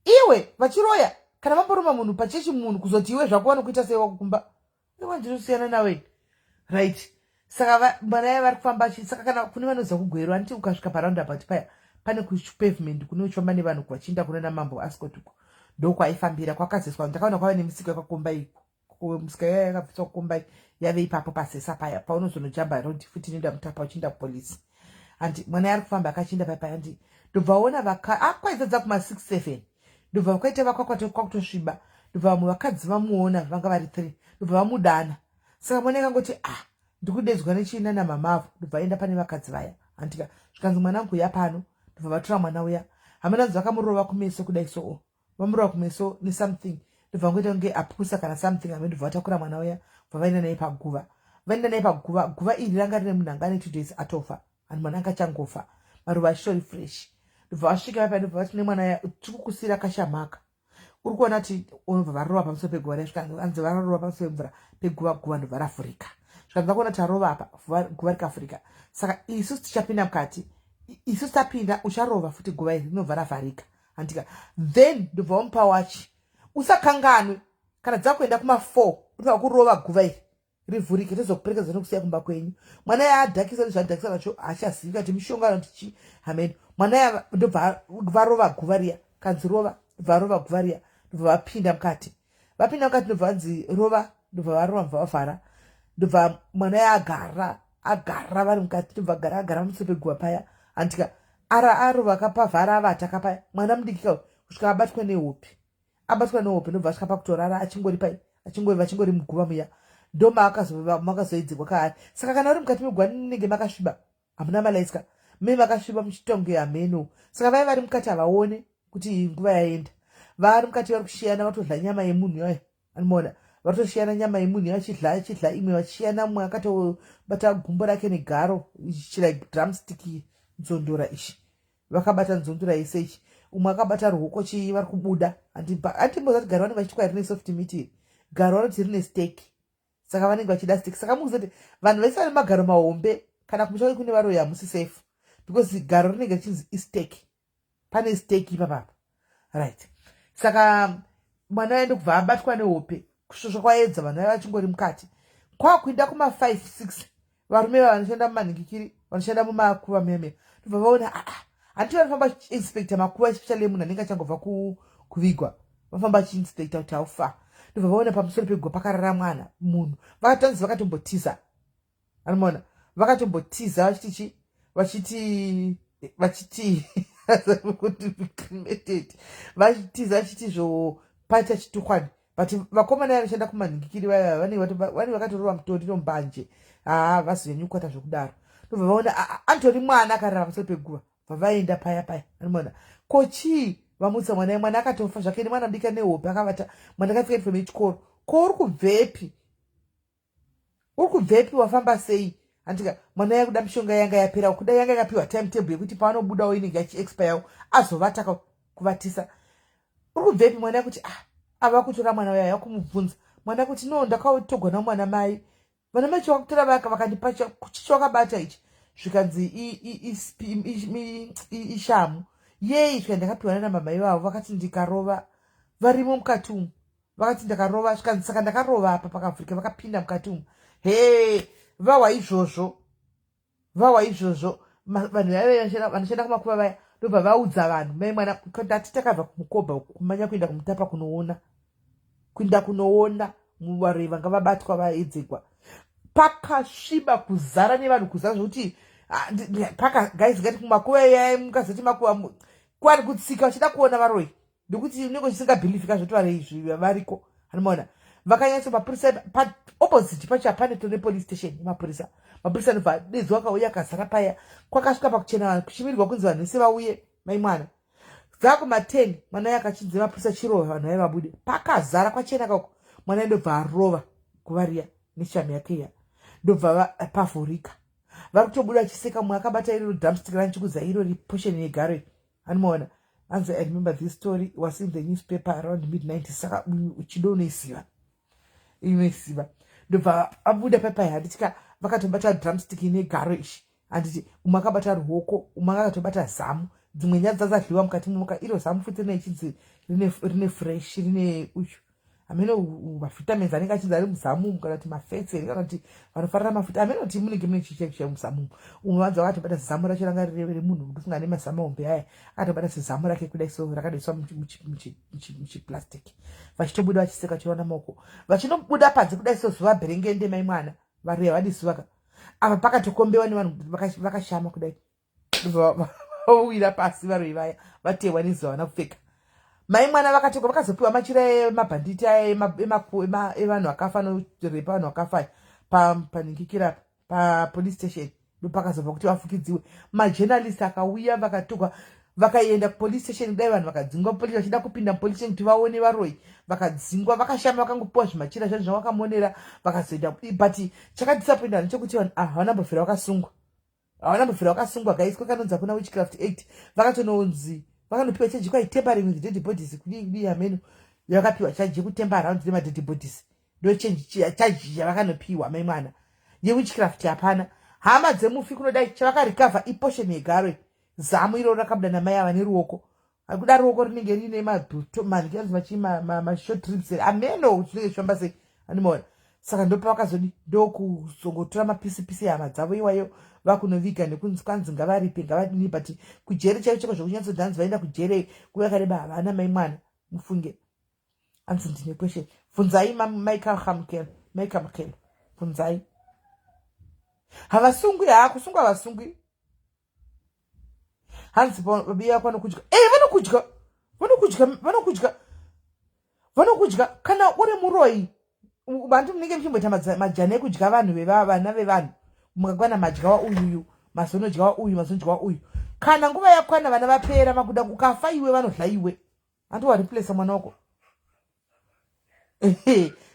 [SPEAKER 1] iwe vachiroya kana vamboruma munhu pachechi munhu kuzoti iwe zvako vanokuita sei wakukumba iwa ndinosiyana nawe right saka mwana yavo vari kufamba saka kana kune vanoziva kugweru aniti ukasvika paroundabout paya pane kupavement kune uchifamba nevanhu vachiinda kune namambo ascot uko ndokwaifambira kwakazeswa ndakaona kwava nemisiko yakakomba iko musika yaya yakabviswa kukomba yave ipapo pasesa paya paunozonojamba road futi inoenda mutapa uchienda kupolisi handi mwana ari kufamba akachienda paya paya handi ndobva waona vaka akwaizadza kuma 6 7 ndobva kwaita vakwakutosviba ndobva vamwe vakadzi vamuona vanga vari 3 ndobva vamudana saka mwana akangoti ah ndikudedzwa nechina namamavo ndobva aenda pane vakadzi vaya handika zvikanzi mwana angu uya pano ndobva vatora mwana uya hamananzi vakamurova kumeso kudai so vamurova kumeso nesomething ndobva vangoita kunge apusa kana something ame ndobva vatakura mwana uya bva vaenda naye paguva vaenda naye paguva guva iri ranga rine munhu anga ane 2 days atofa and mwana anga achangofa maruva achitori fresh. Ndobva vasvika vapa, ndobva vati nemwana, tiri kukusira kashamaka, uri kuona kuti unobva varova pamusoro peguva riya. Svikanzi varova pamusoro pemvura peguva, guva ndobva ravhurika. Zvikanzi vakuona kuti arova apa, guva rikavhurika, saka isusu tichapinda mukati. Isusu tapinda, ucharova futi guva iri, rinobva ravharika, handika? Then ndobva wamupa wachi. Usakanganwe, kana dzakuenda kuma4, unofanira kurova guva iri rivhurike, tozokuperekedza nekusiya kumba kwenyu. Mwana yaadhakisa, nezvaadhakisa nacho haachazivi kati mishonga anoti chi hameno. Mwana ya ndobva varova guva riya, kanzi rova, ndobva varova guva riya, ndobva vapinda mukati. Vapinda mukati, ndobva vanzi rova, ndobva varova, ndobva vavhara. Ndobva mwana yaagara, agara vari mukati, ndobva agara, agara pamusoro peguva paya, handika? Ara arova akapavhara, avata kapaya mwana mudiki ka, kusvika abatwa nehope. Abatwa nehope, ndobva asvika pakutorara achingori pai, achingori, vachingori muguva muya. Ndo maakazoidzirwa kaari. Saka kana uri mukati meguva, munenge makasviba, hamuna malaisika, me makasviba muchitonge hameno. Saka vai vari mukati havaone kuti nguva yaenda. Vari mukati vari kushiyana, vatodla nyama yemunhu yayo, anomaona, vatoshiyana nyama yemunhu vachidla, achidla imwe, vachishiyana. Mumwe akatobata gumbo rake negaro ichi, like drumstick, nzondora ichi, vakabata nzondora yese ichi, umwe akabata ruoko chii, vari kubuda. Handimbozati garo vanenge vachiti kwai rine soft meat iri, garo vanoti rine steak, saka vanenge vachida steak. Saka mukuzoti vanhu vese vane magaro mahombe, kana kumusha kune varoyi, hamusi safe, because garo rinenge richinzi isteak, pane steak ipapapa, right? Saka mwana waende kubva abatwa nehope kusvosva kwaedza, vanhu vaiva vachingori mukati. Kwakuinda kuma5 6, varume va vanoshanda mumanhingikiri, vanoshanda mumakuva meme, ndobva vaona, aa, handiti vanofamba vachiinspecta makuva, especially emunhu anenge achangobva kuvigwa, vafamba vachiinspecta kuti haufa. Ndobva vaona pamusoro peguva pakarara mwana, munhu. Vakatanzi vakatombotiza, anomaona, vakatombotiza vachiti chi, vachiti kuti cremated, vachitiza vachiti zvo paita chitukwani. But vakomana vanoshanda kumanhingikiri vaya vanenge vakatorova mutoriro, mbanje, haa, vazonyanyukwata zvokudaro. Ndobva vaona antori mwana akarara pamusoro peguva. Bva vaenda paya paya, anomaona, ko chii vamutsa mwana? Mwana akatofa zvake, nemwana mudiki nehope akavata. Mwana akapfeka uniform yechikoro. Ko uri kubvepi? Uri kubvepi? Wafamba sei? Handika mwana yakuda mishonga yanga yapera kuda, yanga yakapiwa timetable yekuti paanobudawo inenge yachiexpirewo, azovata kuvatisa. Uri kubvepi? Mwana yakuti, ah, ava kutora mwana uya, yakumubvunza mwana kuti, no, ndakatogwa namwana mai, vana mai chivakutora vaka vakandipa chichi, wakabata ichi. Zvikanzi ishamu yei? Zvika ndakapiwa nana mama ivavo, vakati ndikarova varimo mukati umu, vakati ndakarova. Zvikanzi saka ndakarova apa, pakavhurika, vakapinda mukati umu. He, vawa izvozvo, vawa izvozvo. Vanhu vaiva vanoshanda kumakuva vaya ndobva vaudza vanhu, mai mwana, ndati takabva kumukobha kumanya kuenda kumutapa kunoona, kuenda kunoona varoi vanga vabatwa vaedzegwa. Pakasviba kuzara nevanhu, kuzara zvokuti paka, guys, ngati kumakuva iyaya, mukazoti makuva kwari kutsika vachida kuona varoi, ndokuti unenge uchisingabhilivhika zvoti varoi izvi variko, anomaona. Vakanyatso mapurisa, paopposite pacho hapane tone police station yemapurisa. Mapurisa anobva adedzwa, akauya akazara paya. Kwakasvika pakuchena vanhu, kuchimirirwa kunzi vanhu vese vauye. Mai mwana dzakuma10, mwana yakachinzi mapurisa chirova vanhu vaiva vabude, pakazara kwachena kako. Mwana ndobva arova guva riya neshamu yake iya, ndobva pavhurika, vari kutobuda achiseka, mumwe akabata iroro drumstick ranchikuza iro riposheni yegaro iri, anomaona. Anzi, I remember this story was in the newspaper around mid 90. Saka chido unoiziva, unoiziva. Ndobva abuda papai, handitika vakatobata drumstick negaro ichi, handiti? Umwe akabata ruoko, umwe akatobata zamu, dzimwe nyadzi dzadliwa mukati momoka. Iro zamu futi rine chinzi rine fresh, rine uyu hameno mavitamins anenge achinzi ari muzamu, kana kuti mafats here, kana kuti vanofarira mafuta, hameno kuti munenge mune chii chaicho muzamu. Umwe vanzi vakatobata zizamu racho, ranga riri remunhu, ndofunga ane mazamu hombe aya, akatobata zizamu rake kudai so, rakadoiswa muchiplastic. Vachitobuda vachiseka, vachiona maoko, vachinobuda panze kudai so, zuva bherengende. Mai mwana, varuya vadi zuva ka apa, pakatokombewa nevanhu vakashama kudai, vawira pasi varoi vaya, vatewa nezuva, vana kupfeka. Mai mwana vakatekwa, vakazopiwa machira emabhanditi aya evanhu vakafa, norepa vanhu vakafa, panhingikira papolice station, ndopakazobva kuti vafukidziwe. Majournalist akauya, vakatukwa, vakaenda kupolice station kudai, vanhu vakadzingwa police, vachida kupinda mupolice station kuti vaone varoi, vakadzingwa, vakashama, vakangopiwa zvimachira zvanhu zvavakamonera, vakazoenda. But chakadisappointa vanhu chekuti vanhu ava havana mbofira vakasungwa. Havana mbobvira vakasungwa guys, kwakanonzi hakuna witchcraft act. Vakatononzi vakanopiwa charge kwai tampering with dead bodies kudii kudii hameno. Yakapiwa charge yekutemba around nemadead bodies. Ndo charge yavakanopiwa mai mwana. Yewitchcraft hapana. Hama dzemufi kunodai chavakarecover iportion yegaro zamu iro rakabuda namai ava neruoko. Akuda ruoko rinenge riine maanzi machii mashort ribs ameno zvinenge zvichifamba sei andimaona. Saka ndopavakazodi ndokuzongotora mapisi pisi ehama dzavo iwayo vakunoviga nekunzi kwanzi ngavaripe ngavadini, but kujere chaiko chaiko zvokunyatsodhanzi vaenda kujere nguva yakareba havana mai mwana mufunge. Anzi ndine question, bvunzai maikamukelo, maikamukelo bvunzai. Havasungwi, haa kusungwa havasungwi. Hanzi babiya yako vanokudya. Eh, vanokudya, vanokudya, vanokudya, vanokudya. Kana uri muroyi vantu munenge muchimboita majana ekudya vanhu vana vevanhu, mukakwana madya wauyuyu mazonodya wauyu mazonodya wauyu. Kana nguva yakwana vana vapera makuda ukafa iwe vanodla iwe, handi wareplace mwana wako.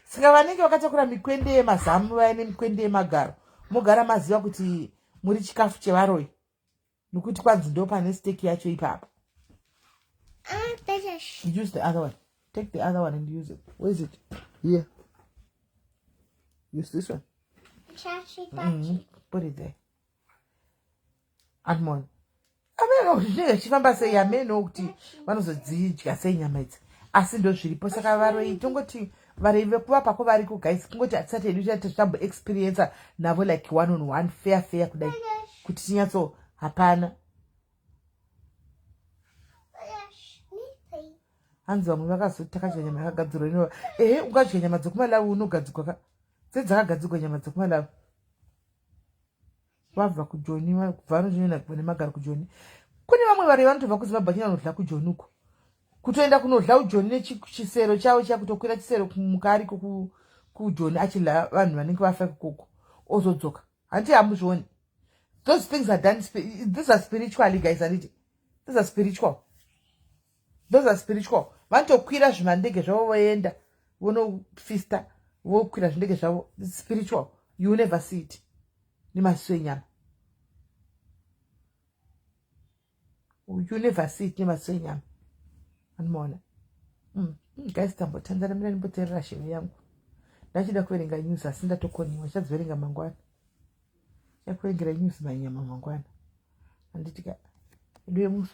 [SPEAKER 1] Saka vanenge vakatakura mikwende yemazamu vaya nemikwende yemagaro, mogara maziva kuti muri chikafu chevaroyi, nokuti kwanzi ndo pane steki yacho ipapo. Use the other one, take the other one and use it. Where is it? Here, use this one. Put it there. Anmon ameno zvinenge zvichifamba sei ameno kuti vanozodzidya sei nyama idzi, asi ndo zviripo. Saka varoyi tongoti varoyi vekuvapako variko guys, kungoti hatisati hedu tati tamboexperienca navo like one on one fair fair kudai kuti tinyatso hapana. Hanzi vamwe vakazoti takadya nyama yakagadzirwa inova. Ehe, ungadya nyama dzekumalawi unogadzigwa ka, dzedzakagadzigwa nyama dzekumalawi vabva kujoni kubva vanotoenda nemagaro kujoni. Kune vamwe vari vanotobva kuZimbabwe vachienda kunodla kujoni uko, kutoenda kunodla ujoni nechisero chavo chiya, kutokwira chisero kumuka ariko kujoni achidla vanhu vanenge vafa ikoko, ozodzoka. Hanti hamuzvioni? Those things are done, these are spiritually guys, handiti? These are spiritual, those are spiritual. Vanotokwira zvimandege zvavo voenda vonofista, vokwira zvindege zvavo. Spiritual, you never see it nemaziso enyama, you never see it nemaziso enyama, anomaona. Guys, tambotandara mira ndimboteerera sheve yangu. Ndachida kuverenga news asi ndatokoniwa, ndichadziverenga mangwana. Chakuverengera news manyama mangwana, handiti ka?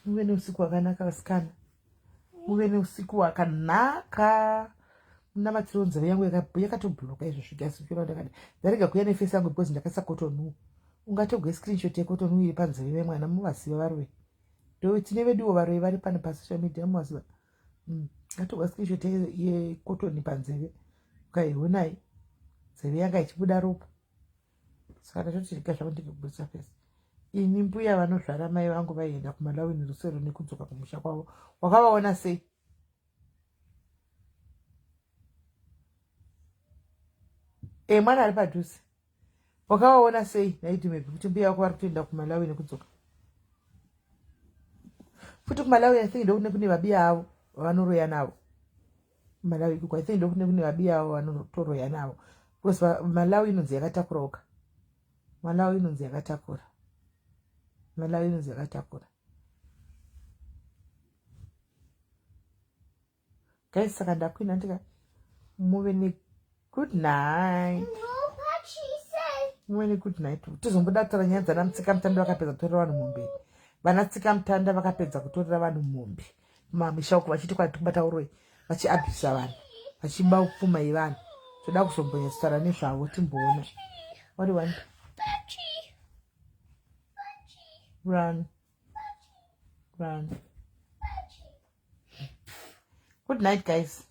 [SPEAKER 1] Muve neusiku wakanaka vasikana, muve neusiku wakanaka. Munamatsiro nzeve yangu yakatobloka izvozvi guys, ndakada ndarega kuya nefesi yangu because ndakaisa kotonu. Ungatogwe screenshot yekotonu iri panzeve vemwana. Muvaziva varoyi, ndo tine veduwo varoyi vari pano pasocial media, muvaziva. Ngatogwa screenshot yekotoni panzeve, ukaionai nzeve yanga ichibuda ropa. Saka ndatoti rega zvangu ndikubudisa fesi ini. Mbuya vanozvara mai vangu vaienda kuMalawi nerusero nekudzoka kumusha kwavo, wakavaona sei? E, mwana ari padhuze, wakavaona sei naidhumebi kuti mbuya vako vari kutoenda kuMalawi nekudzoka futi kuMalawi? I think ndokune kune vabiya avo vanoroya navo Malawi ikoko. I think ndokune kune vabiya avo vanotoroya navo because Malawi inonzi yakatakuraoka, Malawi inonzi yakatakura, Malawi inonzi yakatakura guys. Saka ndakuina ndika muve negood night, muve negood night. Tozomboda kutaura nyaya dzana Mutsika Mutanda vakapedza kutorera vanhu mombe. Vana Tsika Mutanda vakapedza kutorera vanhu mombe kumamisha uko, vachiti kwati kubata uroyi, vachiabhisa vanhu, vachiba pfuma yevanhu. Toda kuzombonyatsotaura nezvavo timboona. What do you want? Run, run. Good night guys.